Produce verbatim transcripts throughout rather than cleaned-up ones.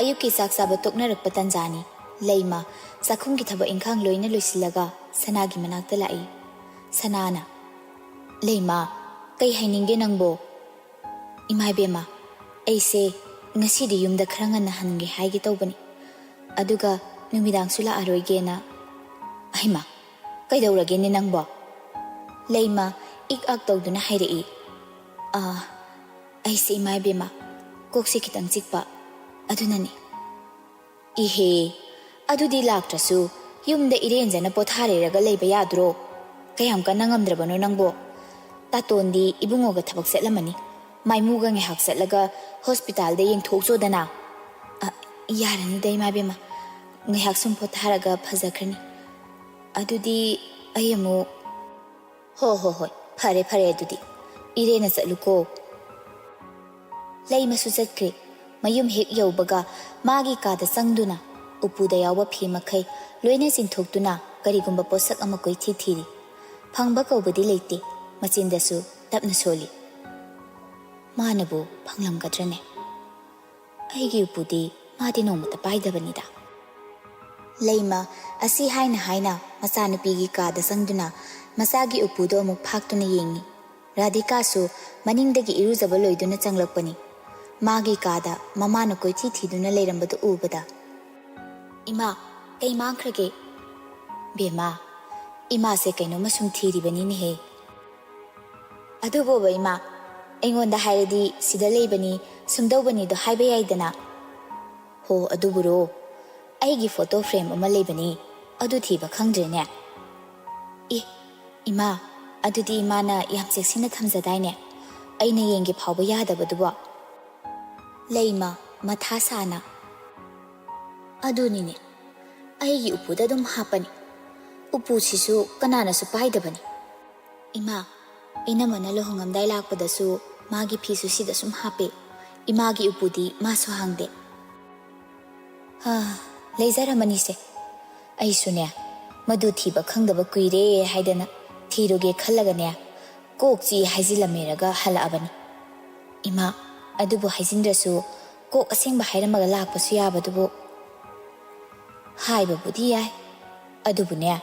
ꯑꯌꯨꯛꯀꯤ ꯆꯥꯛ ꯆꯥꯕ ꯇꯣꯛꯅꯔꯛꯄ ꯇꯟꯖꯥꯅꯤ꯫ ꯂꯩꯃ ꯆꯥꯛꯈꯨꯝꯒꯤ ꯊꯕꯛ ꯏꯪꯈꯥꯡ ꯂꯣꯏꯅ ꯂꯣꯏꯁꯤꯜꯂꯒ ꯁꯅꯥꯒꯤ ꯃꯅꯥꯛꯇ ꯂꯥꯛꯏ꯫ ꯁꯅꯥꯅ, "ꯂꯩꯃ, ꯀꯩ ꯍꯥꯏꯅꯤꯡꯒꯦ ꯅꯪꯕꯣ?" "ꯏꯃꯥ ꯏꯕꯦꯝꯃ, ꯑꯩꯁꯦ ꯉꯁꯤꯗꯤ ꯌꯨꯝꯗ ꯈꯔ ꯉꯟꯅ ꯍꯟꯒꯦ ꯍꯥꯏꯒꯦ ꯇꯧꯕꯅꯤ, ꯑꯗꯨꯒ ꯅꯨꯃꯤꯗꯥꯡꯁꯨ ꯂꯥꯛꯑꯔꯣꯏꯒꯦꯅ꯫" "ꯑꯍꯩꯃ, ꯀꯩꯗꯧꯔꯒꯦꯅꯦ ꯅꯪꯕꯣ?" ꯂꯩꯃ ꯏꯛ ꯑꯥꯛ ꯇꯧꯗꯨꯅ ꯍꯥꯏꯔꯛꯏ꯫ "ꯑꯥ, ꯑꯩꯁꯦ ꯏꯃꯥ ꯏꯕꯦꯝꯃ, ꯀꯣꯛꯁꯦ ꯈꯤꯇꯪ ꯆꯤꯛꯄ, ꯑꯗꯨꯅꯅꯤ꯫" "ꯏꯍꯦ, ꯑꯗꯨꯗꯤ ꯂꯥꯛꯇ꯭ꯔꯁꯨ ꯌꯨꯝꯗ ꯏꯔꯦꯟꯖꯅ ꯄꯣꯊꯥꯔꯦꯔꯒ ꯂꯩꯕ ꯌꯥꯗ꯭ꯔꯣ? ꯀꯌꯥꯝ ꯀꯟꯅ ꯉꯝꯗ꯭ꯔꯕꯅꯣ ꯅꯪꯕꯣ? ꯇꯥꯇꯣꯟꯗꯤ ꯏꯕꯨꯡꯉꯣꯒ ꯊꯕꯛ ꯆꯠꯂꯝꯃꯅꯤ꯫ ꯃꯥꯏꯃꯨꯒ ꯉꯥꯏꯍꯥꯛ ꯆꯠꯂꯒ ꯍꯣꯁꯄꯤꯇꯥꯜꯗ ꯌꯦꯡꯊꯣꯛꯆꯣꯗꯅ꯫" "ꯑ, ꯌꯥꯔꯅꯤꯗ ꯏꯃꯥ ꯏꯕꯦꯝꯃ, ꯉꯥꯏꯍꯥꯛ ꯁꯨꯝ ꯄꯣꯊꯥꯔꯒ ꯐꯖꯈ꯭ꯔꯅꯤ꯫ ꯑꯗꯨꯗꯤ ꯑꯩ ꯑꯃꯨꯛ..." "ꯍꯣ ꯍꯣ ꯍꯣꯏ, ꯐꯔꯦ ꯐꯔꯦ, ꯑꯗꯨꯗꯤ ꯏꯔꯦꯟꯅ ꯆꯠꯂꯨꯀꯣ꯫" ꯂꯩꯃꯁꯨ ꯆꯠꯈ꯭ꯔꯦ꯫ ꯃꯌꯨꯝ ꯍꯦꯛ ꯌꯧꯕꯒ ꯃꯥꯒꯤ ꯀꯥꯗ ꯆꯪꯗꯨꯅ ꯎꯄꯨꯗ ꯌꯥꯎꯕ ꯐꯤ ꯃꯈꯩ ꯂꯣꯏꯅ ꯆꯤꯡꯊꯣꯛꯇꯨꯅ ꯀꯔꯤꯒꯨꯝꯕ ꯄꯣꯠꯁꯛ ꯑꯃ ꯀꯣꯏꯊꯤ ꯊꯤꯔꯤ꯫ ꯐꯪꯕ ꯀꯧꯕꯗꯤ ꯂꯩꯇꯦ꯫ ꯃꯆꯤꯟꯗꯁꯨ ꯇꯞꯅ ꯁꯣꯜꯂꯤ꯫ "ꯃꯥꯅꯕꯨ ꯐꯪꯂꯝꯒꯗ꯭ꯔꯅꯦ? ꯑꯩꯒꯤ ꯎꯄꯨꯗꯤ ꯃꯥꯗꯤ ꯅꯣꯡꯃꯇ ꯄꯥꯏꯗꯕꯅꯤꯗ꯫" ꯂꯩꯃ ꯑꯁꯤ ꯍꯥꯏꯅ ꯍꯥꯏꯅ ꯃꯆꯥꯅꯨꯄꯤꯒꯤ ꯀꯥꯗ ꯆꯪꯗꯨꯅ ꯃꯆꯥꯒꯤ ꯎꯄꯨꯗꯣ ꯑꯃꯨꯛ ꯐꯥꯛꯇꯨꯅ ꯌꯦꯡꯉꯤ꯫ ꯔꯥꯙꯤꯀꯥꯁꯨ ꯃꯅꯤꯡꯗꯒꯤ ꯏꯔꯨꯖꯕ ꯂꯣꯏꯗꯨꯅ ꯆꯪꯂꯛꯄꯅꯤ꯫ ꯃꯥꯒꯤ ꯀꯥꯗ ꯃꯃꯥꯅ ꯀꯣꯏꯊꯤ ꯊꯤꯗꯨꯅ ꯂꯩꯔꯝꯕꯗꯨ ꯎꯕꯗ, "ꯏꯃꯥ, ꯀꯩ ꯃꯥꯡꯈ꯭ꯔꯒꯦ?" "ꯕꯦꯝꯃ, ꯏꯃꯥꯁꯦ ꯀꯩꯅꯣꯝꯃ ꯁꯨꯝ ꯊꯤꯔꯤꯕꯅꯤꯅꯦꯍꯦ꯫" "ꯑꯗꯨꯕꯣꯕ ꯏꯃꯥ, ꯑꯩꯉꯣꯟꯗ ꯍꯥꯏꯔꯗꯤ ꯁꯤꯗ ꯂꯩꯕꯅꯤ, ꯁꯨꯝꯗꯧꯕꯅꯤꯗꯣ ꯍꯥꯏꯕ ꯌꯥꯏꯗꯅ꯫" "ꯍꯣ, ꯑꯗꯨꯕꯨꯔꯣ? ꯑꯩꯒꯤ ꯐꯣꯇꯣ ꯐ꯭ꯔꯦꯝ ꯑꯃ ꯂꯩꯕꯅꯤ, ꯑꯗꯨ ꯊꯤꯕ ꯈꯪꯗ꯭ꯔꯦꯅꯦ꯫" "ꯑꯦ, ꯏꯃꯥ, ꯑꯗꯨꯗꯤ ꯏꯃꯥꯅ ꯌꯥꯝ ꯆꯦꯛꯁꯤꯟꯅ ꯊꯝꯖꯗꯥꯏꯅꯦ? ꯑꯩꯅ ꯌꯦꯡꯒꯦ ꯐꯥꯎꯕ ꯌꯥꯗꯕꯗꯨꯕꯣ?" ꯂꯩꯃ ꯃꯊꯥ ꯁꯥꯅ, "ꯑꯗꯨꯅꯤꯅꯦ, ꯑꯩꯒꯤ ꯎꯄꯨꯗ ꯑꯗꯨꯝ ꯍꯥꯞꯄꯅꯤ꯫ ꯎꯄꯨꯁꯤꯁꯨ ꯀꯅꯥꯅꯁꯨ ꯄꯥꯏꯗꯕꯅꯤ꯫ ꯏꯃꯥ, ꯏꯅꯝꯃꯅ ꯂꯨꯍꯣꯡꯉꯝꯗꯥꯏ ꯂꯥꯛꯄꯗꯁꯨ ꯃꯥꯒꯤ ꯐꯤꯁꯨ ꯁꯤꯗ ꯁꯨꯝ ꯍꯥꯞꯄꯦ꯫ ꯏꯃꯥꯒꯤ ꯎꯄꯨꯗꯤ ꯃꯥꯁꯨ ꯍꯥꯡꯗꯦ꯫ ꯍꯥ, ꯂꯩꯖꯔꯝꯃꯅꯤꯁꯦ꯫ ꯑꯩꯁꯨꯅꯦ, ꯃꯗꯨ ꯊꯤꯕ ꯈꯪꯗꯕ ꯀꯨꯏꯔꯦ ꯍꯥꯏꯗꯅ ꯊꯤꯔꯨꯒꯦ ꯈꯜꯂꯒꯅꯦ, ꯀꯣꯛ ꯆꯤꯛꯏ ꯍꯥꯏꯖꯤꯜꯂꯝꯃꯦꯔꯒ ꯍꯜꯂꯛꯑꯕꯅꯤ꯫ ꯏꯃꯥ, ꯑꯗꯨꯕꯨ ꯍꯥꯏꯖꯤꯟꯗ꯭ꯔꯁꯨ ꯀꯣꯛ ꯑꯁꯦꯡꯕ ꯍꯥꯏꯔꯝꯃꯒ ꯂꯥꯛꯄꯁꯨ ꯌꯥꯕꯗꯨꯕꯨ꯫ ꯍꯥꯏꯕꯕꯨꯗꯤ ꯌꯥꯏ, ꯑꯗꯨꯕꯨꯅꯦ,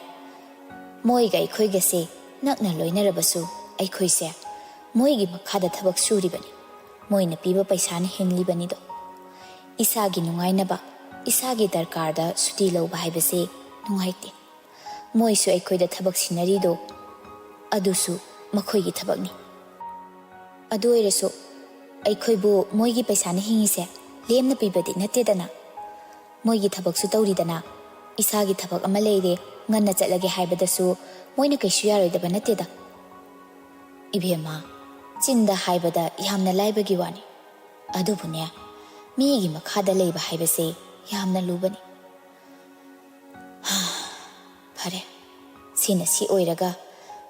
ꯃꯣꯏꯒ ꯑꯩꯈꯣꯏꯒꯁꯦ ꯅꯛꯅ ꯂꯣꯏꯅꯔꯕꯁꯨ, ꯑꯩꯈꯣꯏꯁꯦ ꯃꯣꯏꯒꯤ ꯃꯈꯥꯗ ꯊꯕꯛ ꯁꯨꯔꯤꯕꯅꯤ꯫ ꯃꯣꯏꯅ ꯄꯤꯕ ꯄꯩꯁꯥꯅ ꯍꯤꯡꯂꯤꯕꯅꯤꯗꯣ꯫ ꯏꯁꯥꯒꯤ ꯅꯨꯡꯉꯥꯏꯅꯕ, ꯏꯁꯥꯒꯤ ꯗꯔꯀꯥꯔꯗ ꯁꯨꯇꯤ ꯂꯧꯕ ꯍꯥꯏꯕꯁꯦ ꯅꯨꯡꯉꯥꯏꯇꯦ꯫ ꯃꯣꯏꯁꯨ ꯑꯩꯈꯣꯏꯗ ꯊꯕꯛ ꯁꯤꯟꯅꯔꯤꯗꯣ, ꯑꯗꯨꯁꯨ ꯃꯈꯣꯏꯒꯤ ꯊꯕꯛꯅꯤ꯫ ꯑꯗꯨ ꯑꯣꯏꯔꯁꯨ, ꯑꯩꯈꯣꯏꯕꯨ ꯃꯣꯏꯒꯤ ꯄꯩꯁꯥꯅ ꯍꯤꯡꯉꯤꯁꯦ ꯂꯦꯝꯅ ꯄꯤꯕꯗꯤ ꯅꯠꯇꯦꯗꯅ꯫ ꯃꯣꯏꯒꯤ ꯊꯕꯛꯁꯨ ꯇꯧꯔꯤꯗꯅ꯫ ꯏꯁꯥꯒꯤ ꯊꯕꯛ ꯑꯃ ꯂꯩꯔꯦ, ꯉꯟꯅ ꯆꯠꯂꯒꯦ ꯍꯥꯏꯕꯗꯁꯨ ꯃꯣꯏꯅ ꯀꯩꯁꯨ ꯌꯥꯔꯣꯏꯗꯕ ꯅꯠꯇꯦꯗ꯫ ꯏꯕꯦꯝꯃ, ꯆꯤꯟꯗ ꯍꯥꯏꯕꯗ ꯌꯥꯝꯅ ꯂꯥꯏꯕꯒꯤ ꯋꯥꯅꯤ, ꯑꯗꯨꯕꯨꯅꯦ, ꯃꯤꯒꯤ ꯃꯈꯥꯗ ꯂꯩꯕ ꯍꯥꯏꯕꯁꯦ ꯌꯥꯝꯅ ꯂꯨꯕꯅꯤ꯫ ꯐꯔꯦ, ꯁꯤꯅ ꯁꯤ ꯑꯣꯏꯔꯒ,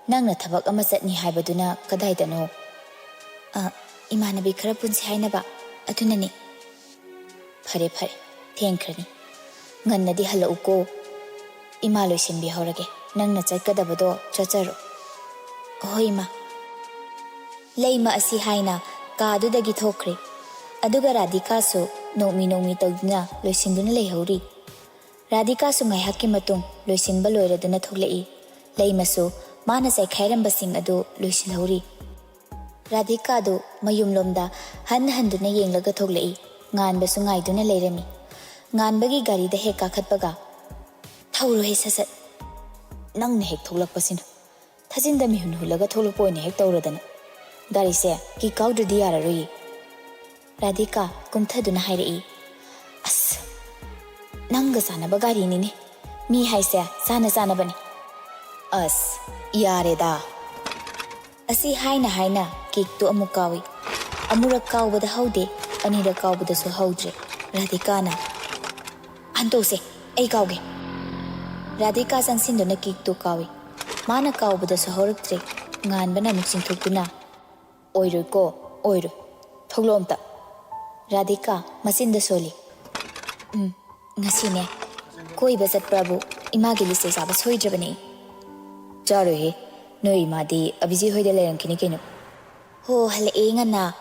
ꯅꯪꯅ ꯊꯕꯛ ꯑꯃ ꯆꯠꯅꯤ ꯍꯥꯏꯕꯗꯨꯅ ꯀꯗꯥꯏꯗꯅꯣ? ꯑ, ꯏꯃꯥꯟꯅꯕꯤ ꯈꯔ ꯄꯨꯟꯁꯤ ꯍꯥꯏꯅꯕ, ꯑꯗꯨꯅꯅꯤ꯫ ꯐꯔꯦ, ꯐꯔꯦ, ꯊꯦꯡꯈ꯭ꯔꯅꯤ꯫ ꯉꯟꯅꯗꯤ ꯍꯜꯂꯛꯎꯀꯣ꯫ ꯏꯃꯥ ꯂꯣꯏꯁꯤꯟꯕꯤꯍꯧꯔꯒꯦ, ꯅꯪꯅ ꯆꯠꯀꯗꯕꯗꯣ ꯆꯠꯆꯔꯣ꯫ ꯍꯣꯏ, ꯏꯃꯥ꯫ ꯂꯩꯃ ꯑꯁꯤ ꯍꯥꯏꯅ ꯀꯥꯗꯨꯗꯒꯤ ꯊꯣꯛꯈ꯭ꯔꯦ꯫ ꯑꯗꯨꯒ ꯔꯥꯙꯤꯀꯥꯁꯨ ꯅꯣꯛꯃꯤ ꯅꯣꯛꯃꯤ ꯇꯧꯗꯨꯅ ꯂꯣꯏꯁꯤꯟꯗꯨꯅ ꯂꯩꯍꯧꯔꯤ꯫ ꯔꯥꯙꯤꯀꯥꯁꯨ ꯉꯥꯏꯍꯥꯛꯀꯤ ꯃꯇꯨꯡ ꯂꯣꯏꯁꯤꯟꯕ ꯂꯣꯏꯔꯗꯨꯅ ꯊꯣꯛꯂꯛꯏ꯫ ꯂꯩꯃꯁꯨ ꯃꯥꯅ ꯆꯥꯏꯈꯥꯏꯔꯝꯕꯁꯤꯡ ꯑꯗꯨ ꯂꯣꯏꯁꯤꯜꯍꯧꯔꯤ꯫ ꯔꯥꯙꯤꯀꯥꯗꯨ ꯃꯌꯨꯝꯂꯣꯝꯗ ꯍꯟ ꯍꯟꯗꯨꯅ ꯌꯦꯡꯂꯒ ꯊꯣꯛꯂꯛꯏ꯫ ꯉꯥꯟꯕꯁꯨ ꯉꯥꯏꯗꯨꯅ ꯂꯩꯔꯝꯃꯤ꯫ ꯉꯥꯟꯕꯒꯤ ꯒꯥꯔꯤꯗ ꯍꯦꯛ ꯀꯥꯈꯠꯄꯒ, "ꯊꯧꯔꯣꯍꯦ ꯁꯠ ꯁꯠ꯫ ꯅꯪꯅ ꯍꯦꯛ ꯊꯣꯛꯂꯛꯄꯁꯤꯅ꯫ ꯊꯥꯖꯤꯟꯗ ꯃꯤꯍꯨꯟ ꯍꯨꯜꯂꯒ ꯊꯣꯛꯂꯛꯄ ꯑꯣꯏꯅ ꯍꯦꯛ ꯇꯧꯔꯗꯅ꯫ ꯒꯥꯔꯤꯁꯦ ꯀꯤ ꯀꯥꯎꯗ꯭ꯔꯗꯤ ꯌꯥꯔꯔꯣꯏꯌꯦ꯫" ꯔꯥꯙꯤꯀꯥ ꯀꯨꯝꯊꯗꯨꯅ ꯍꯥꯏꯔꯛꯏ꯫ "ꯑꯁ, ꯅꯪꯒ ꯆꯥꯟꯅꯕ ꯒꯥꯔꯤꯅꯤꯅꯦ꯫ ꯃꯤ ꯍꯥꯏꯁꯦ ꯆꯥꯟꯅ ꯆꯥꯟꯅꯕꯅꯤ꯫" "ꯑꯁ, ꯌꯥꯔꯦꯗ꯫" ꯑꯁꯤ ꯍꯥꯏꯅ ꯍꯥꯏꯅ ꯀꯤꯛꯇꯨ ꯑꯃꯨꯛ ꯀꯥꯎꯏ꯫ ꯑꯃꯨꯔꯛ ꯀꯥꯎꯕꯗ ꯍꯧꯗꯦ, ꯑꯅꯤꯔꯛ ꯀꯥꯎꯕꯗꯁꯨ ꯍꯧꯗ꯭ꯔꯦ꯫ ꯔꯥꯙꯤꯀꯥꯅ, "ꯍꯟꯇꯣꯛꯁꯦ, ꯑꯩ ꯀꯥꯎꯒꯦ꯫" ꯔꯥꯙꯤꯀꯥ ꯆꯪꯁꯤꯟꯗꯨꯅ ꯀꯤꯛꯇꯨ ꯀꯥꯎꯏ꯫ ꯃꯥꯅ ꯀꯥꯎꯕꯗꯁꯨ ꯍꯧꯔꯛꯇ꯭ꯔꯦ꯫ ꯉꯥꯟꯕꯅ ꯑꯃꯨꯛ ꯆꯤꯡꯊꯣꯛꯇꯨꯅ, "ꯑꯣꯏꯔꯣꯏꯀꯣ, ꯑꯣꯏꯔꯣꯏ꯫ ꯊꯣꯛꯂꯛꯑꯣ ꯑꯝꯇ꯫" ꯔꯥꯙꯤꯀꯥ ꯃꯆꯤꯟꯗ ꯁꯣꯜꯂꯤ꯫ "ꯎꯝ, ꯉꯁꯤꯅꯦ, ꯀꯣꯏꯕ ꯆꯠꯄ꯭ꯔꯥꯕꯨ ꯏꯃꯥꯒꯤ ꯂꯤꯆꯩ ꯆꯥꯕ ꯁꯣꯏꯗ꯭ꯔꯕꯅꯦ꯫" "ꯆꯥꯔꯣꯏꯍꯦ, ꯅꯣꯏ ꯏꯃꯥꯗꯤ ꯑꯕꯤꯖꯤ ꯍꯣꯏꯗ ꯂꯩꯔꯝꯈꯤꯅꯤ ꯀꯩꯅꯣ꯫" "ꯍꯣ, ꯍꯜꯂꯛꯑꯦ ꯉꯟꯅ,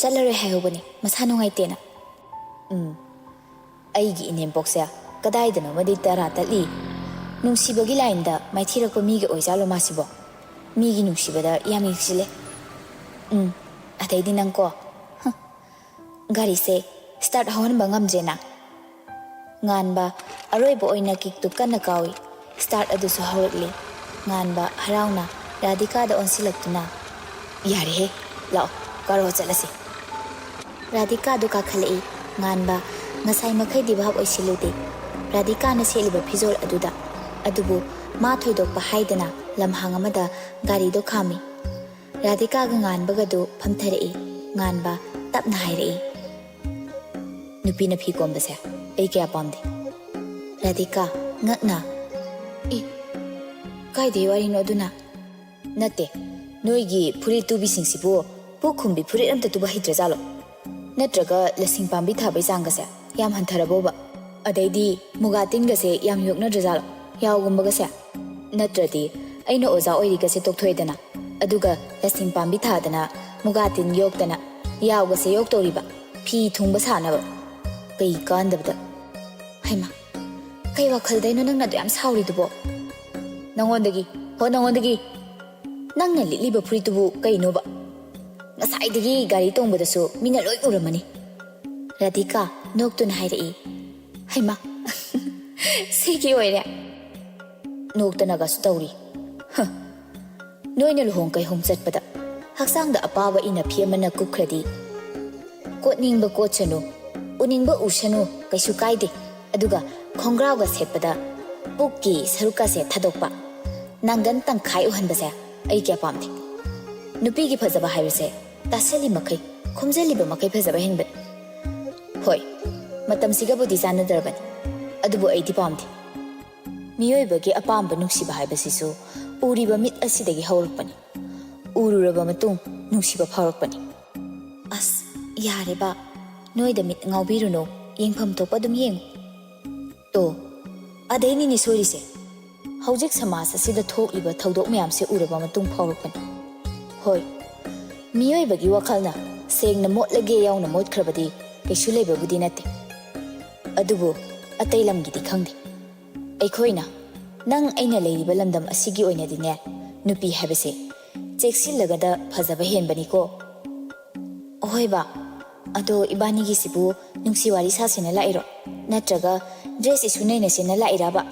ꯆꯠꯂꯔꯣꯏ ꯍꯥꯏꯍꯧꯕꯅꯦ, ꯃꯁꯥ ꯅꯨꯡꯉꯥꯏꯇꯦꯅ꯫" ꯎꯝ, ꯑꯩꯒꯤ ꯏꯅꯦꯝꯄꯣꯛꯁꯦ ꯀꯗꯥꯏꯗꯅꯣꯃꯗꯤ ꯇꯔꯥ ꯇꯠꯂꯤ꯫ ꯅꯨꯡꯁꯤꯕꯒꯤ ꯂꯥꯏꯟꯗ ꯃꯥꯏꯊꯤꯔꯛꯄ ꯃꯤꯒ ꯑꯣꯏꯖꯥꯠꯂꯣ ꯃꯥꯁꯤꯕꯣ? ꯃꯤꯒꯤ ꯅꯨꯡꯁꯤꯕꯗ ꯌꯥꯝ ꯌꯦꯡꯁꯤꯜꯂꯦ꯫ ꯎꯝ, ꯑꯗꯩꯗꯤ ꯅꯪꯀꯣ, ꯍ, ꯒꯥꯔꯤꯁꯦ ꯁ꯭ꯇꯥꯔꯠ ꯍꯧꯍꯟꯕ ꯉꯝꯗ꯭ꯔꯦꯅ꯫ ꯉꯥꯟꯕ ꯑꯔꯣꯏꯕ ꯑꯣꯏꯅ ꯀꯤꯛꯇꯨ ꯀꯟꯅ ꯀꯥꯎꯏ꯫ ꯁ꯭ꯇꯥꯔꯠ ꯑꯗꯨꯁꯨ ꯍꯧꯔꯛꯂꯤ꯫ ꯉꯥꯟꯕ ꯍꯔꯥꯎꯅ ꯔꯥꯙꯤꯀꯥꯗ ꯑꯣꯟꯁꯤꯜꯂꯛꯇꯨꯅ, "ꯌꯥꯔꯦꯍꯦ, ꯂꯥꯛꯑꯣ, ꯀꯥꯔꯣ ꯆꯠꯂꯁꯤ꯫" ꯔꯥꯙꯤꯀꯥꯗꯨ ꯀꯥꯈꯠꯂꯛꯏ꯫ ꯉꯥꯟꯕ ꯉꯁꯥꯏ ꯃꯈꯩꯗꯤ ꯚꯥꯞ ꯑꯣꯏꯁꯤꯜꯂꯨꯗꯦ ꯔꯥꯙꯤꯀꯥꯅ ꯁꯦꯠꯂꯤꯕ ꯐꯤꯖꯣꯜ ꯑꯗꯨꯗ꯫ ꯑꯗꯨꯕꯨ ꯃꯥ ꯊꯣꯏꯗꯣꯛꯄ ꯍꯥꯏꯗꯅ ꯂꯝꯍꯥꯡ ꯑꯃꯗ ꯒꯥꯔꯤꯗꯣ ꯈꯥꯝꯃꯤ꯫ ꯔꯥꯙꯤꯀꯥꯒ ꯉꯥꯟꯕꯒꯗꯨ ꯐꯝꯊꯔꯛꯏ꯫ ꯉꯥꯟꯕ ꯇꯞꯅ ꯍꯥꯏꯔꯛꯏ, "ꯅꯨꯄꯤꯅ ꯐꯤ ꯀꯣꯝꯕꯁꯦ ꯑꯩ ꯀꯌꯥ ꯄꯥꯝꯗꯦ꯫" ꯔꯥꯙꯤꯀꯥ, ꯉꯛꯅ, "ꯑꯦ, ꯀꯥꯏꯗꯩ ꯋꯥꯔꯤꯅꯣ ꯑꯗꯨꯅ?" "ꯅꯠꯇꯦ, ꯅꯣꯏꯒꯤ ꯐꯨꯔꯤꯠ ꯇꯨꯕꯤꯁꯤꯡꯁꯤꯕꯨ ꯄꯨꯛ ꯈꯨꯝꯕꯤ ꯐꯨꯔꯤꯠ ꯑꯝꯇ ꯇꯨꯕ ꯍꯩꯇ꯭ꯔꯖꯥꯠꯂꯣ? ꯅꯠꯇ꯭ꯔꯒ ꯂꯁꯤꯡ ꯄꯥꯝꯕꯤ ꯊꯥꯕꯩ ꯆꯥꯡꯒꯁꯦ ꯌꯥꯝ ꯍꯟꯊꯔꯕꯣꯕ? ꯑꯗꯩꯗꯤ ꯃꯨꯒꯥ ꯇꯤꯟꯒꯁꯦ ꯌꯥꯝ ꯌꯣꯛꯅꯗ꯭ꯔꯖꯥꯠꯂꯣ, ꯌꯥꯎꯒꯨꯝꯕꯒꯁꯦ? ꯅꯠꯇ꯭ꯔꯗꯤ ꯑꯩꯅ ꯑꯣꯖꯥ ꯑꯣꯏꯔꯤꯒꯁꯦ ꯇꯣꯛꯊꯣꯛꯑꯦꯗꯅ, ꯑꯗꯨꯒ ꯂꯁꯤꯡ ꯄꯥꯝꯕꯤ ꯊꯥꯗꯅ, ꯃꯨꯒꯥ ꯇꯤꯟ ꯌꯣꯛꯇꯅ, ꯌꯥꯎꯒꯁꯦ ꯌꯣꯛꯇꯧꯔꯤꯕ, ꯐꯤ ꯊꯨꯡꯕ ꯁꯥꯅꯕ? ꯀꯩ ꯀꯥꯟꯗꯕꯗ?" ꯍꯩꯃꯥ, ꯀꯩ ꯋꯥꯈꯜꯗꯩꯅꯣ ꯅꯪꯅ ꯑꯗꯨ ꯌꯥꯝ ꯁꯥꯎꯔꯤꯗꯨꯕꯣ? "ꯅꯉꯣꯟꯗꯒꯤ, ꯍꯣ, ꯅꯉꯣꯟꯗꯒꯤ꯫ ꯅꯪꯅ ꯂꯤꯠꯂꯤꯕ ꯐꯨꯔꯤꯠꯇꯨꯕꯨ ꯀꯩꯅꯣꯕ? ꯉꯁꯥꯏꯗꯒꯤ ꯒꯥꯔꯤ ꯇꯣꯡꯕꯗꯁꯨ ꯃꯤꯅ ꯂꯣꯏ ꯎꯔꯝꯃꯅꯤ꯫" ꯔꯥꯙꯤꯀꯥ ꯅꯣꯛꯇꯨꯅ ꯍꯥꯏꯔꯛꯏ꯫ ꯍꯩꯃꯥ, ꯁꯤꯒꯤ ꯑꯣꯏꯔꯦ꯫ ꯅꯣꯛꯇꯅꯒꯁꯨ ꯇꯧꯔꯤ꯫ ꯍ, ꯅꯣꯏꯅ ꯂꯨꯍꯣꯡ ꯀꯩꯍꯣꯡ ꯆꯠꯄꯗ ꯍꯛꯆꯥꯡꯗ ꯑꯄꯥꯕ ꯏꯅꯐꯤ ꯑꯃꯅ ꯀꯨꯞꯈ꯭ꯔꯗꯤ, ꯀꯣꯠꯅꯤꯡꯕ ꯀꯣꯠꯁꯅꯨ, ꯎꯅꯤꯡꯕ ꯎꯁꯅꯨ, ꯀꯩꯁꯨ ꯀꯥꯏꯗꯦ꯫ ꯑꯗꯨꯒ ꯈꯣꯡꯒ꯭ꯔꯥꯎꯒ ꯁꯦꯠꯄꯗ ꯄꯨꯛꯀꯤ ꯁꯔꯨꯛꯀꯁꯦ ꯊꯥꯗꯣꯛꯄ, ꯅꯥꯡꯒꯟ ꯇꯪꯈꯥꯏ ꯎꯍꯟꯕꯁꯦ ꯑꯩ ꯀꯌꯥ ꯄꯥꯝꯗꯦ꯫ ꯅꯨꯄꯤꯒꯤ ꯐꯖꯕ ꯍꯥꯏꯕꯁꯦ ꯇꯥꯁꯜꯂꯤ ꯃꯈꯩ, ꯈꯣꯝꯖꯜꯂꯤꯕ ꯃꯈꯩ ꯐꯖꯕ ꯍꯦꯟꯕꯅꯤ꯫ ꯍꯣꯏ, ꯃꯇꯝꯁꯤꯒꯕꯨꯗꯤ ꯆꯥꯟꯅꯗ꯭ꯔꯕꯅꯤ, ꯑꯗꯨꯕꯨ ꯑꯩꯗꯤ ꯄꯥꯝꯗꯦ꯫ ꯃꯤꯑꯣꯏꯕꯒꯤ ꯑꯄꯥꯝꯕ ꯅꯨꯡꯁꯤꯕ ꯍꯥꯏꯕꯁꯤꯁꯨ ꯎꯔꯤꯕ ꯃꯤꯠ ꯑꯁꯤꯗꯒꯤ ꯍꯧꯔꯛꯄꯅꯤ꯫ ꯎꯔꯨꯔꯕ ꯃꯇꯨꯡ ꯅꯨꯡꯁꯤꯕ ꯐꯥꯎꯔꯛꯄꯅꯤ꯫ ꯑꯁ, ꯌꯥꯔꯦꯕ, ꯅꯣꯏꯗ ꯃꯤꯠ ꯉꯥꯎꯕꯤꯔꯨꯅꯨ, ꯌꯦꯡꯐꯝ ꯊꯣꯛꯄ ꯑꯗꯨꯝ ꯌꯦꯡꯉꯨ꯫ ꯇꯣ, ꯑꯗꯩꯅꯤꯅꯦ ꯁꯣꯏꯔꯤꯁꯦ꯫ ꯍꯧꯖꯤꯛ ꯁꯃꯥꯖ ꯑꯁꯤꯗ ꯊꯣꯛꯂꯤꯕ ꯊꯧꯗꯣꯛ ꯃꯌꯥꯝꯁꯦ ꯎꯔꯕ ꯃꯇꯨꯡ ꯐꯥꯎꯔꯛꯄꯅꯤ꯫ ꯍꯣꯏ, ꯃꯤꯑꯣꯏꯕꯒꯤ ꯋꯥꯈꯜꯅ ꯁꯦꯡꯅ ꯃꯣꯠꯂꯒꯦ ꯌꯥꯎꯅ ꯃꯣꯠꯈ꯭ꯔꯕꯗꯤ ꯀꯩꯁꯨ ꯂꯩꯕꯕꯨꯗꯤ ꯅꯠꯇꯦ꯫ ꯑꯗꯨꯕꯨ ꯑꯇꯩ ꯂꯝꯒꯤꯗꯤ ꯈꯪꯗꯦ꯫ ꯑꯩꯈꯣꯏꯅ, ꯅꯪ ꯑꯩꯅ ꯂꯩꯔꯤꯕ ꯂꯝꯗꯝ ꯑꯁꯤꯒꯤ ꯑꯣꯏꯅꯗꯤꯅꯦ, ꯅꯨꯄꯤ ꯍꯥꯏꯕꯁꯦ ꯆꯦꯛꯁꯤꯜꯂꯒꯗ ꯐꯖꯕ ꯍꯦꯟꯕꯅꯤꯀꯣ꯫ ꯑꯍꯣꯏꯕ, ꯑꯗꯣ ꯏꯕꯥꯅꯤꯒꯤꯁꯤꯕꯨ ꯅꯨꯡꯁꯤ ꯋꯥꯔꯤ ꯁꯥꯁꯦꯅ ꯂꯥꯛꯏꯔꯣ? ꯅꯠꯇ꯭ꯔꯒ dress issue ꯅꯩꯅꯁꯦꯅ ꯂꯥꯛꯏꯔꯕ?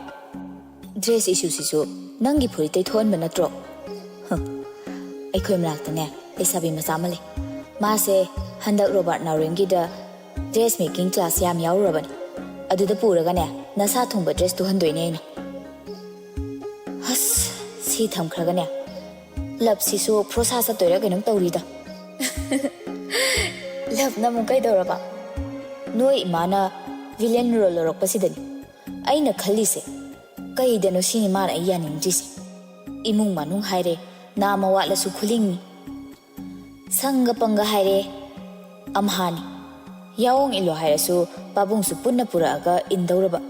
Dress issue ꯁꯤꯁꯨ ꯅꯪꯒꯤ ꯐꯨꯔꯤꯠꯇꯩ ꯊꯣꯛꯍꯟꯕ ꯅꯠꯇ꯭ꯔꯣ? ꯍ, ꯑꯩꯈꯣꯏ ꯃꯅꯥꯛꯇꯅꯦ ꯂꯩꯁꯥꯕꯤ ꯃꯆꯥ ꯑꯃ ꯂꯩ꯫ ꯃꯥꯁꯦ ꯍꯟꯗꯛ ꯔꯣꯕꯥꯔꯠ ꯅꯥꯎꯔꯦꯝꯒꯤꯗ dress making class ꯌꯥꯝ ꯌꯥꯎꯔꯨꯔꯕꯅꯤ꯫ ꯑꯗꯨꯗ ꯄꯨꯔꯒꯅꯦ ꯅꯁꯥ ꯊꯨꯡꯕ dress ꯇꯨꯍꯟꯗꯣꯏꯅꯦ ꯑꯩꯅ꯫ ꯑꯁ, ꯁꯤ ꯊꯝꯈ꯭ꯔꯒꯅꯦ, ꯂꯞꯁꯤꯁꯨ ꯐ꯭ꯔꯣꯁꯥ ꯆꯠꯇꯣꯏꯔꯥ ꯀꯩꯅꯣꯝ ꯇꯧꯔꯤꯗ꯫ ꯂꯞꯅ ꯑꯃꯨꯛ ꯀꯩꯗꯧꯔꯕ? ꯅꯣꯏ ꯏꯃꯥꯅ villain role ꯂꯧꯔꯛꯄꯁꯤꯗꯅꯤ ꯑꯩꯅ ꯈꯜꯂꯤꯁꯦ, ꯀꯩꯗꯅꯣ ꯁꯤꯅꯤ ꯃꯥꯅ ꯑꯩ ꯌꯥꯅꯤꯡꯗ꯭ꯔꯤꯁꯦ꯫ ꯏꯃꯨꯡ ꯃꯅꯨꯡ ꯍꯥꯏꯔꯦ, ꯅꯥꯝꯃ ꯋꯥꯠꯂꯁꯨ ꯈꯨꯂꯤꯡꯅꯤ꯫ ꯁꯪꯒ ꯄꯪꯒ ꯍꯥꯏꯔꯦ, ꯑꯝꯍꯥꯅꯤ꯫ ꯌꯥꯑꯣꯡ ꯏꯜꯂꯣ ꯍꯥꯏꯔꯁꯨ ꯄꯥꯕꯨꯡꯁꯨ ꯄꯨꯟꯅ ꯄꯨꯔꯛꯑꯒ ꯏꯟꯗꯧꯔꯕ꯫